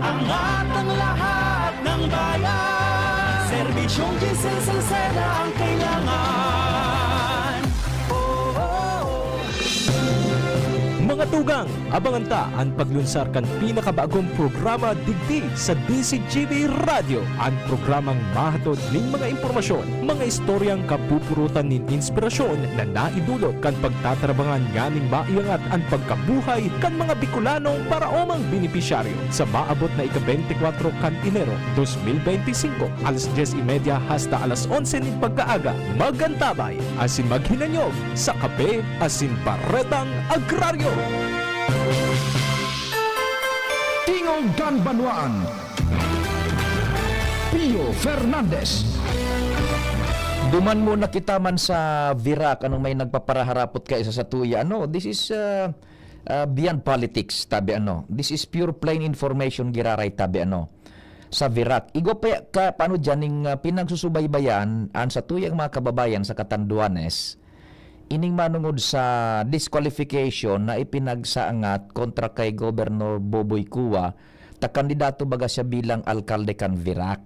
angat ang lahat ng bayan. Serbisyong Giselle Salceda ang kailangan. Oo. Mga tugang, abangan ta an paglunsar kan pinakabagong programa digdi sa D Z G B Radyo, an programang mahatod nin mga impormasyon, mga istoryang kapupurutan nin inspirasyon na naidulot kan pagtatabangan nganing maiangat an pagkabuhay kan mga Bicolanong paraomang benepisyaryo sa maabot na ika-bente kwatro kan Enero dos mil bente singko, alas dyes y media hasta alas onse nin pagkaaga. Mag-antabay asin maghinanyog sa Kape asin Baretang Agraryo. Tingog kan Banwaan, Pio Fernandez. Duman muna kita man sa Virac, anong may nagpaparaharapot ka isa sa tuya? Ano, this is, uh, uh, beyond politics, tabi ano. This is pure plain information, giraray, tabi ano. Sa Virac. Igwa pa ya-, ka, paano dyan, ning, uh, pinagsusubaybayan, an sa tuyang mga kababayan sa Catanduanes, ining manungod sa disqualification na ipinagsaangat kontra kay Governor Boboy Cua, ta kandidato baga siya bilang alkalde kan Virac.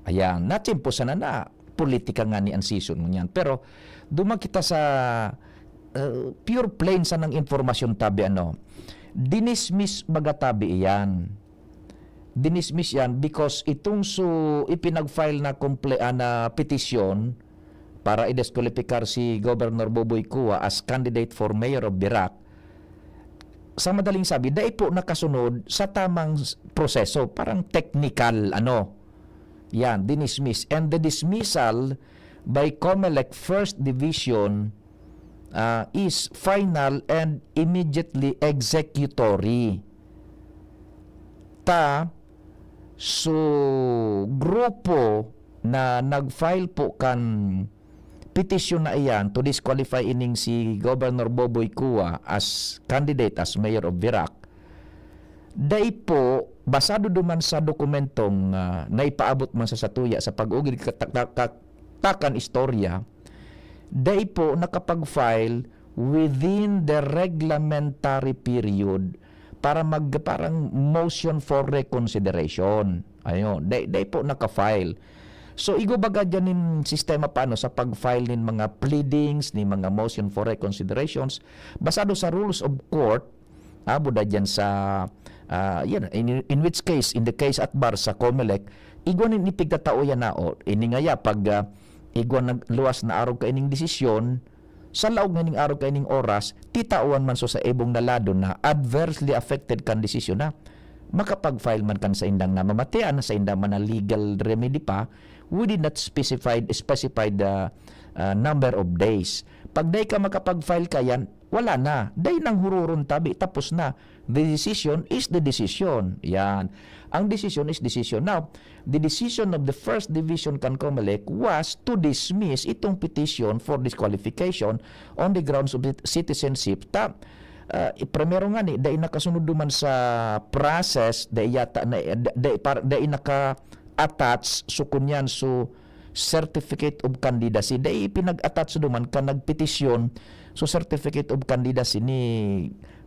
Ayan, natsimpo sana na politika ngani an season ngunyan. Pero duman kita sa, uh, pure plain sanang impormasyon, tabi ano. Dinismiss baga, tabi, iyan. Dinismiss yan because itong su-, ipinag-file na komple-, ah, na petisyon para i-disqualifyar si Governor Boboy Cua as candidate for mayor of Virac, sa madaling sabi, dai po nakasunod sa tamang s-, proseso, parang technical, ano, yan, dinismiss. And the dismissal by Comelec First Division, ah, is final and immediately executory. Ta, so, grupo na nag-file po kan petisyon na iyan to disqualify ining si Governor Boboy Cua as candidate as mayor of Virac, dai po, basado duman sa dokumentong, ah, naipaabot man sa satuya sa pag-ugid ka-, ta-, ka-, ta-, takan istorya, dai po nakapag-file within the reglementary period para mag-, parang motion for reconsideration. Ayon, dai, dai po naka-file. So, igwa baga dyan nin sistema paano sa pag-file nin mga pleadings, nin mga motion for reconsiderations, basado sa rules of court, abo da dyan sa, ah, yan, in, in which case, in the case at bar sa Comelec, igwa nin ipigtatao yan na, o, ini nga ya, pag, ah, igwa nagluwas na arog kaining desisyon, sa laog nganing arog kaining oras, titawan man so sa ibong na lado na adversely affected kan desisyon na makapag-file man kan saindang namamatean, saindang man na legal remedy pa, within that specified, specified, ah, ah, number of days. Pag dai ka makapag-file kayan, wala na. Dai nang hururon tabi, tapos na. The decision is the decision. Yan. Ang decision is decision. Now, the decision of the First Division kan Comelec was to dismiss itong petition for disqualification on the grounds of cit-, citizenship. Ta, ah, i-, primero nga ni, dai nakasunod duman sa process, dai yata na, da-, dai par-, dai naka-attach, so kunyan, so certificate of candidacy, dai pinag-attach duman kan nagpetisyon, so certificate of candidacy ni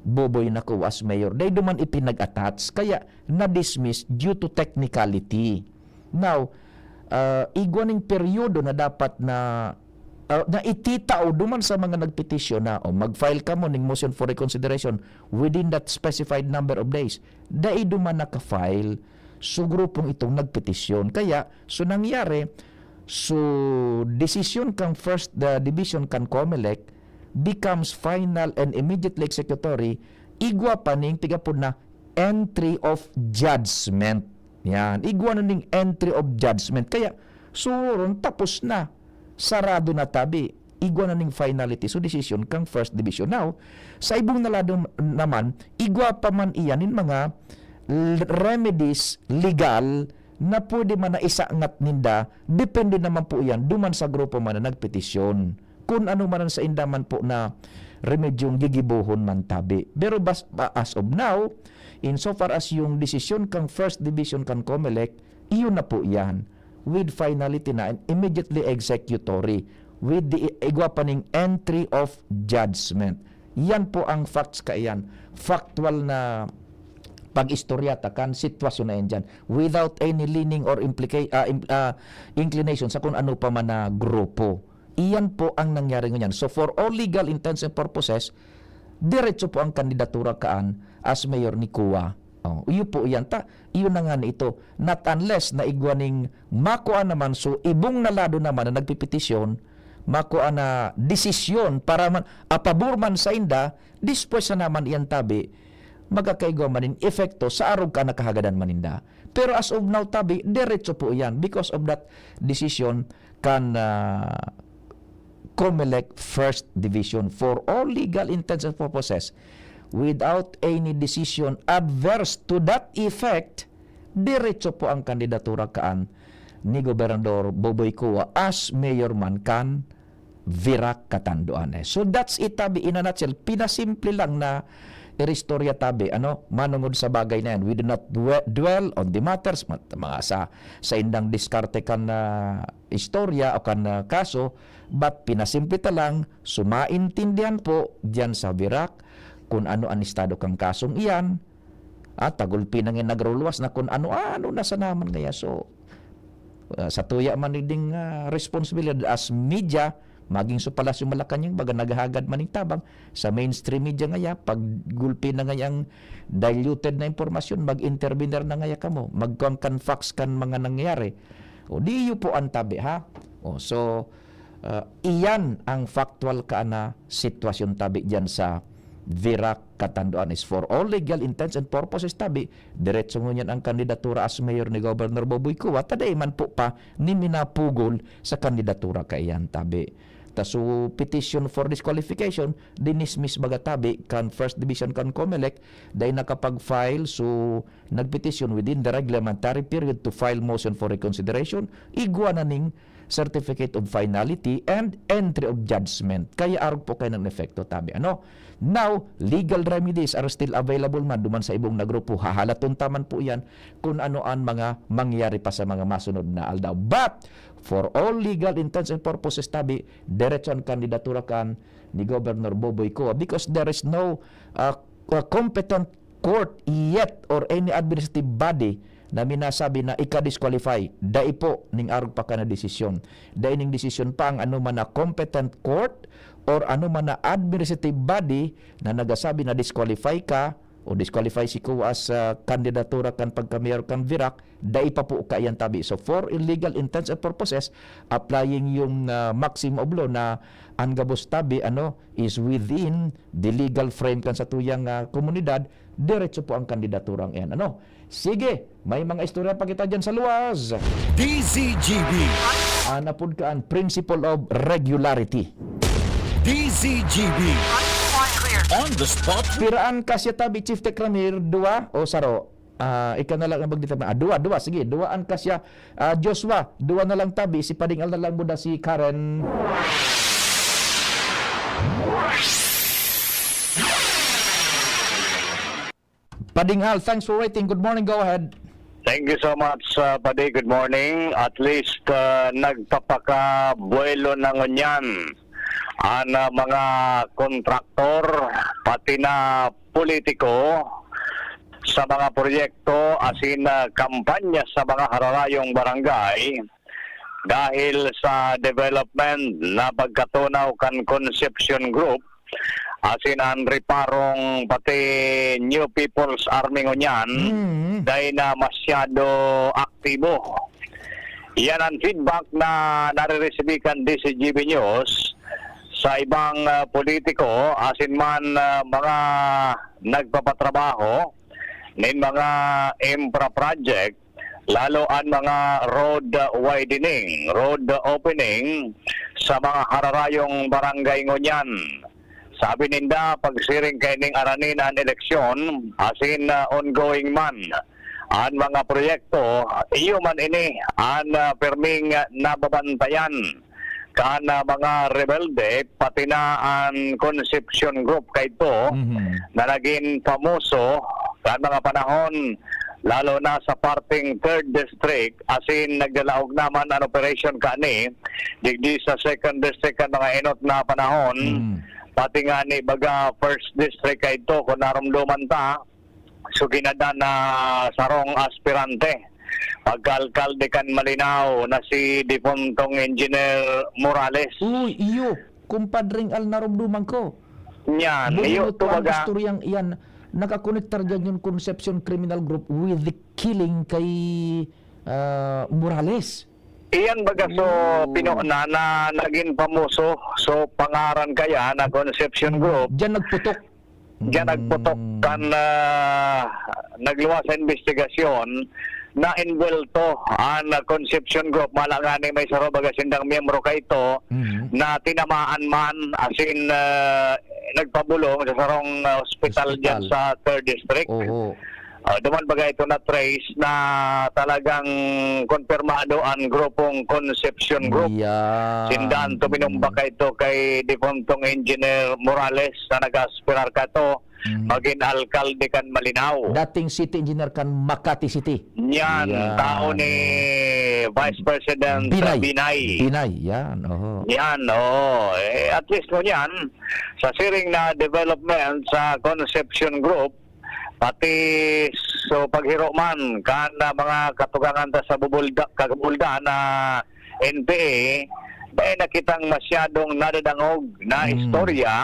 Boboy na Cua as mayor. Dai duman ipinag-attach, kaya na-dismiss due to technicality. Now, ah, igwa ning peryodo na dapat na ah, na ititao duman sa mga nagpetisyon na, "O, mag-file kamo ning motion for reconsideration within that specified number of days." Dai duman naka-file. So, grupong itong nagpetisyon. Kaya, so nangyari, so desisyon kang First, ah, Division kan Comelec becomes final and immediately executory, igwa pa ning tig-apod na entry of judgment. Yan. Igwa na ning entry of judgment. Kaya, suron, tapos na. Sarado na tabi. Igwa na ning finality. So, decision kang First Division. Now, sa ibong na lado naman, igwa pa man iyan nin mga l-, remedies legal na pwede man na isangat ninda, depende naman po iyan duman sa grupo man na nagpetisyon. Kun ano man ang sainda man po na remedyong gigibohon man tabi. Pero bas-, ba-, as of now, insofar as yung desisyon kang First Division kan Comelec, iyon na po yan. With finality na and immediately executory. With the i-, igwa pa ning entry of judgment. Yan po ang facts kaiyan. Factual na pag-istorya ta kan sitwasyon na yan dyan. Without any leaning or implica-, ah, im-, ah, inclination sa kung ano pa man na grupo. Iyan po ang nangyari ngunyan. So, for all legal intents and purposes, diretso po ang kandidatura kaan as mayor ni Kua. Oh, iyo po iyan ta. Iyo na nga na ito. Not unless na igwa ning makua naman, so ibong na lado naman na nagpipetisyon, makua na desisyon para man, apabor man sa inda, dispues na naman iyan tabi, magkakaigwa man nin epekto sa arog ka na kahagadan man ninda. Pero as of now, tabi, diretso po iyan because of that decision kan, ah, Comelec First Division for all legal intents and purposes without any decision adverse to that effect, diretso po ang kandidatura kaan ni Gobernador Boboy Cua as mayor man kan Virac, Catanduanes. So that's it, tabi, in a nutshell. Pinasimple lang na iristorya, tabi, ano, manungod sa bagay na yan. We do not dwe-, dwell on the matters, mat-, mga sa, sa indang diskarte kan, ah, istorya o kan, ah, kaso, but pinasimple ta lang, sumaintindihan po diyan sa Virac kung ano ang estado kang kasong iyan, at tagulpi na nga nagruluwas na kung ano-ano na sa naman ngaya. So, ah, sa tuya man ni ding, ah, responsibilidad as media, maging sa Palasyo Malacañang, baga naghahagad man ning tabang, sa mainstream media ngaya, pag gulpi na ngayang diluted na impormasyon, mag-intervener na ngaya kamo, magkuhan kan facts kan mga nangyari. O, di iyo po ang tabi, ha? O, so, ah, iyan ang factual ka na sitwasyon tabi diyan sa Virac, Catanduanes. For all legal intents and purposes, tabi, diretso ngunyan ang kandidatura as mayor ni Governor Boboy Cua, ta dai man po pa ni minapugol sa kandidatura kaiyan, tabi. Ta so, petition for disqualification, dinismiss baga tabi kan First Division kan Comelec, dai nakapag-file, so nagpetisyon within the reglementary period to file motion for reconsideration, igwa na ning certificate of finality and entry of judgment. Kaya arog po kayo ng epekto, tabi. Ano? Now, legal remedies are still available man duman sa ibong na grupo. Hahalaton ta man po yan kung ano ang mga mangyayari pa sa mga masunod na aldaw. But, for all legal intents and purposes, tabi, diretso ang kandidatura kan ni Governor Boboy Cua because there is no, uh, uh, competent court yet or any administrative body na minasabi na ika-disqualify. Dai po ning arog pa ka na desisyon. Dai ning desisyon pa ang ano man na competent court or ano man na administrative body na nagasabi na disqualify ka o disqualify si Cua sa kandidatura kan pagka-mayor kan Virac, dai pa po kaiyan, tabi. So, for illegal intents and purposes, applying yung, ah, maxim of law na ang gabos, tabi, ano, is within the legal frame kan satuyang, ah, komunidad, diretso po ang kandidaturang iyan. Ano? Sige, may mga istorya pa kita dyan sa luwas. D Z G B. Anapod ka ang principle of regularity. D Z G B. On the spot. Piraan ka siya, tabi, Chief Tech Ramir, dua o saro? Ah, ika na lang ang magdetermina. Ah, dua, dua. Sige, dua ang kasya. Ah, Joshua, dua na lang, tabi. Si Pading Al na lang muna si Karen. Pading Al, thanks for waiting. Good morning, go ahead. Thank you so much, uh, Padi. Good morning. At least, uh, nagpapakabuelo na ngunyan an, uh, mga kontraktor, pati na politiko sa mga proyekto, asin, uh, kampanya sa mga hararayong barangay. dahil sa development na pagkatunaw kan Concepcion Group, asin an Reparong pati New People's Army ngunyan, Mm. dai na masyado aktibo. Iyan an feedback na nareresebe kan D Z G B News sa ibang, ah, politiko asin man, ah, mga nagpapatrabaho nin mga infra project, lalo an mga road widening, road opening sa mga hararayong barangay ngunyan. Sabi ninda, pagsiring kaining arani na an eleksyon, asin, ah, ongoing man an mga proyekto, iyo man ini an, ah, pirming nababantayan kan, ah, mga rebelde, pati na an Concepcion Group kaidto Mhm. na nagin pamoso kan mga panahon, lalo na sa parteng Third District, asin nagdalaog naman an operation kani digdi sa Second District kan mga enot na panahon, Mm. pati ngani baga First District kaidto, kun naromdoman ta, so ginadan na sarong aspirante, pagka-alkalde kan Malinao na si depuntong Engineer Morales. Uy, iyo, kumpadring Al, naromdoman ko. Nyan, Buti iyo, mo po ang tumaga. istoryang iyan. Nakakonektar diyan yung Concepcion Criminal Group with the killing kay, ah, Morales. Iyan baga so Oh. pino na, na nagin pamoso, so pangaran kaya na Concepcion Group. Diyan nagputok. Diyan nagputok Mm. kan, ah, nagluwas sa investigasyon na envuelto an Concepcion Group. Mala ngani may saro baga sindang miyembro kaito Mhm. na tinamaan man, asin, ah, nagpabulong sa sarong, ah, ospital Ospital. diyan sa Third District. Oho. Ah, duman baga ito na trace na talagang konpirmado an grupong Concepcion Group. Yan. Sinda an tuminumba kaito kay depuntong Engineer Morales na nag-aspirar kato Mhm. magin alkalde kan Malinao. Dating city engineer kan Makati City. Yan, Yan, tao ni oh. Vice President Binay. Binay. Binay, yan, oho. Yan, oo. Eh, at least ngunyan, sa siring na development sa Concepcion Group, pati so paghiro man kan, ah, mga katugangan ta sa bubulda, kabulda na N P A, dai na kitang masyadong nadadangog na Mm. istorya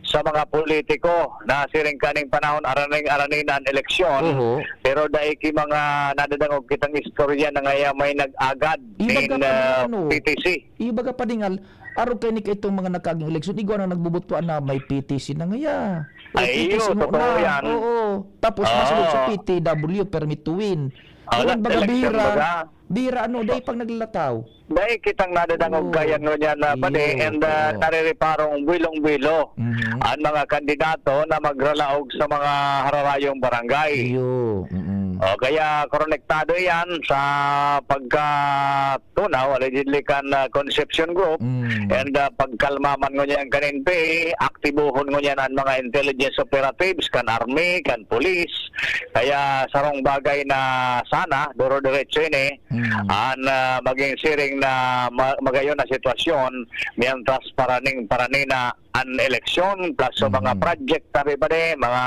sa mga politiko na siring kaning panahon, araning-arani na an eleksyon, Oho. pero dai ki mga nadadangog kitang istorya na ngaya may nag-agad Ibaga nin, pa rin ah, ano, P T C. Ibaga pa rin, Al, arog kaini kaitong mga nagkaaging eleksyon, igwa na nagbubutuan na may P T C na ngaya. Ay, P T C iyo, mo totoo na. yan. Oo. Tapos, Oo. masunod sa P T W, permit to win. Ah, Iwan baga eleksyon bihira, baga. bihira, ano, dai pang naglalataw. Dai kitang nadadangog Oo. kaya ngunyan na padi, Iyo, and, ah, oo. narireparong buwilong-buwilo Mhm. ang mga kandidato na magralaog sa mga hararayong barangay. Iyo, mm. O, kaya konektado yan sa pagkatunaw, allegedly, kan, ah, Concepcion Group, Mm. and, ah, pagkalma man ngunyan kan N P A, aktibohon ngunyan ang mga intelligence operatives, kan army, kan police. Kaya sarong bagay na sana, duro-diretso ini, Mm. an, ah, maging siring na ma-, magayon na sitwasyon, mientras paraning, parani na an eleksyon, plus sa mga Mhm. project, sabi pa di, mga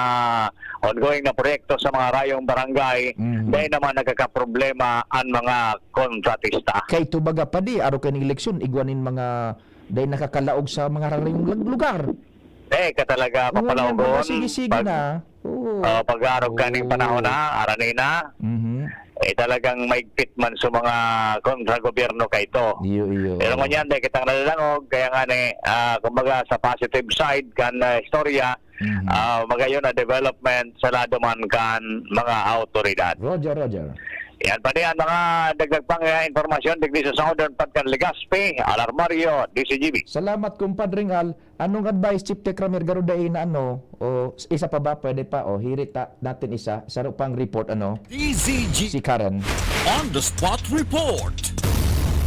ongoing na proyekto sa mga rayong barangay, Mhm. dai naman nagkakaproblema an mga kontratista. Kay tubaga pa di, arog kaini eleksyon, igwa nin mga dai nakakalaog sa mga rarayong lag-, lugar. Eh, ka talaga Oo, papalaogon, mga sige-sige pag na. Oo. Ah, pag-arog kaning Oo. panahon na, arani na, Mhm. eh, talagang maigpit man sa mga kontra-gobyerno kaito. Iyo, iyo, Pero oo. ngunyan, dai kitang nadadangog, kaya nga ni, ah, kumbaga, sa positive side kan, ah, istorya, Mhm. ah, magayon na development sa lado man kan mga awtoridad. Roger, Roger. Yan pa diyan, mga dagdag pang, ah, impormasyon digdi sa Southern Part kan Legazpi, Alarmario, D Z G B. Salamat, Kumpadring Al. Anong advice, Chief Tech Ramir, garo dai na ano, o isa pa ba, pwede pa, o hirit ta-, natin isa, saro pang report, ano? D Z G Si Karen. On the spot report.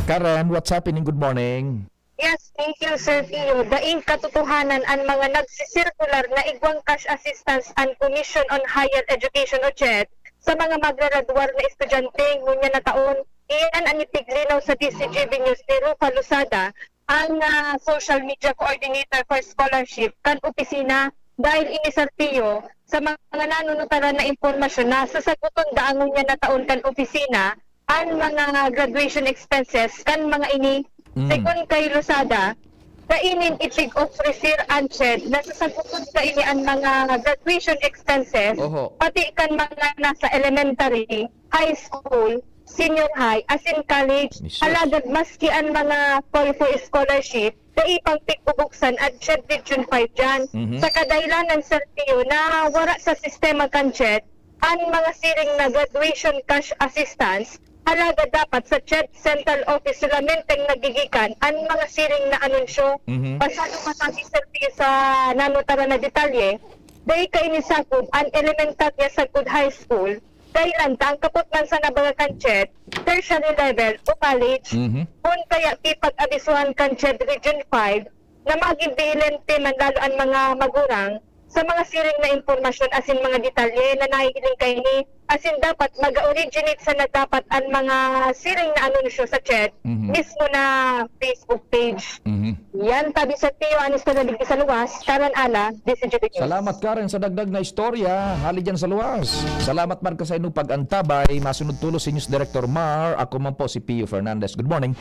Karen, what's happening? Good morning. Yes, thank you, Sir Theo. Daing katotohanan an mga nagsisirkular na igwang cash assistance an Commission on Higher Education o CHED sa mga magraradwar na estudyante ngunyan na taon. Iyan an ipiglinaw sa D Z G B News ni Rufa Losada, ang, ah, social media coordinator for scholarship kan opisina, dahil ini, Sir Theo, sa mga nanunutaran na impormasyon na sasaguton daa ngunyan na taon kan opisina, an mga graduation expenses kan mga ini. Mm. Segun kay Losada, kainin ipig-ofrecer an CHED na sasagupod kaini an mga graduation expenses, Oho. pati kan mga nasa elementary, high school, senior high, asin college. Jesus. Alagad maski an mga call for scholarship, dai pang pigbubuksan an CHED Region five diyan. Mhm. Sa kadahilanan, Sir Pio, na wala sa sistema kan CHED an mga siring na graduation cash assistance, alagad dapat sa CHED Central Office solamente nagigikan an mga siring na anunsyo. Mhm. Pasado pa sa Sir Pio sa nanotaran na detalye, dai kaini sakop an elementarya sagkod high school, dahilan ta ang kapot man sana baga kan CHED, tertiary level o college. Mhm. Kun kaya kipag-abisuhan kan CHED Region five na magin bihilente man lalo an mga magurang sa mga siring na impormasyon asin mga detalye na nahihiling kaini, asin dapat mag-originate sana dapat an mga siring na anunsyo sa CHED Mhm. mismo na Facebook page. Mhm. Yan, tabi sa Tio Anis Cadavid sa Luwas, Karen Ala, D C G P News. Salamat, Karen, sa dagdag na istorya. Hali dyan sa Luwas. Salamat, Mark, sa inyong pag-antabay. Masunod tulos si News Director Mar. Ako man po si Pio Fernandez. Good morning.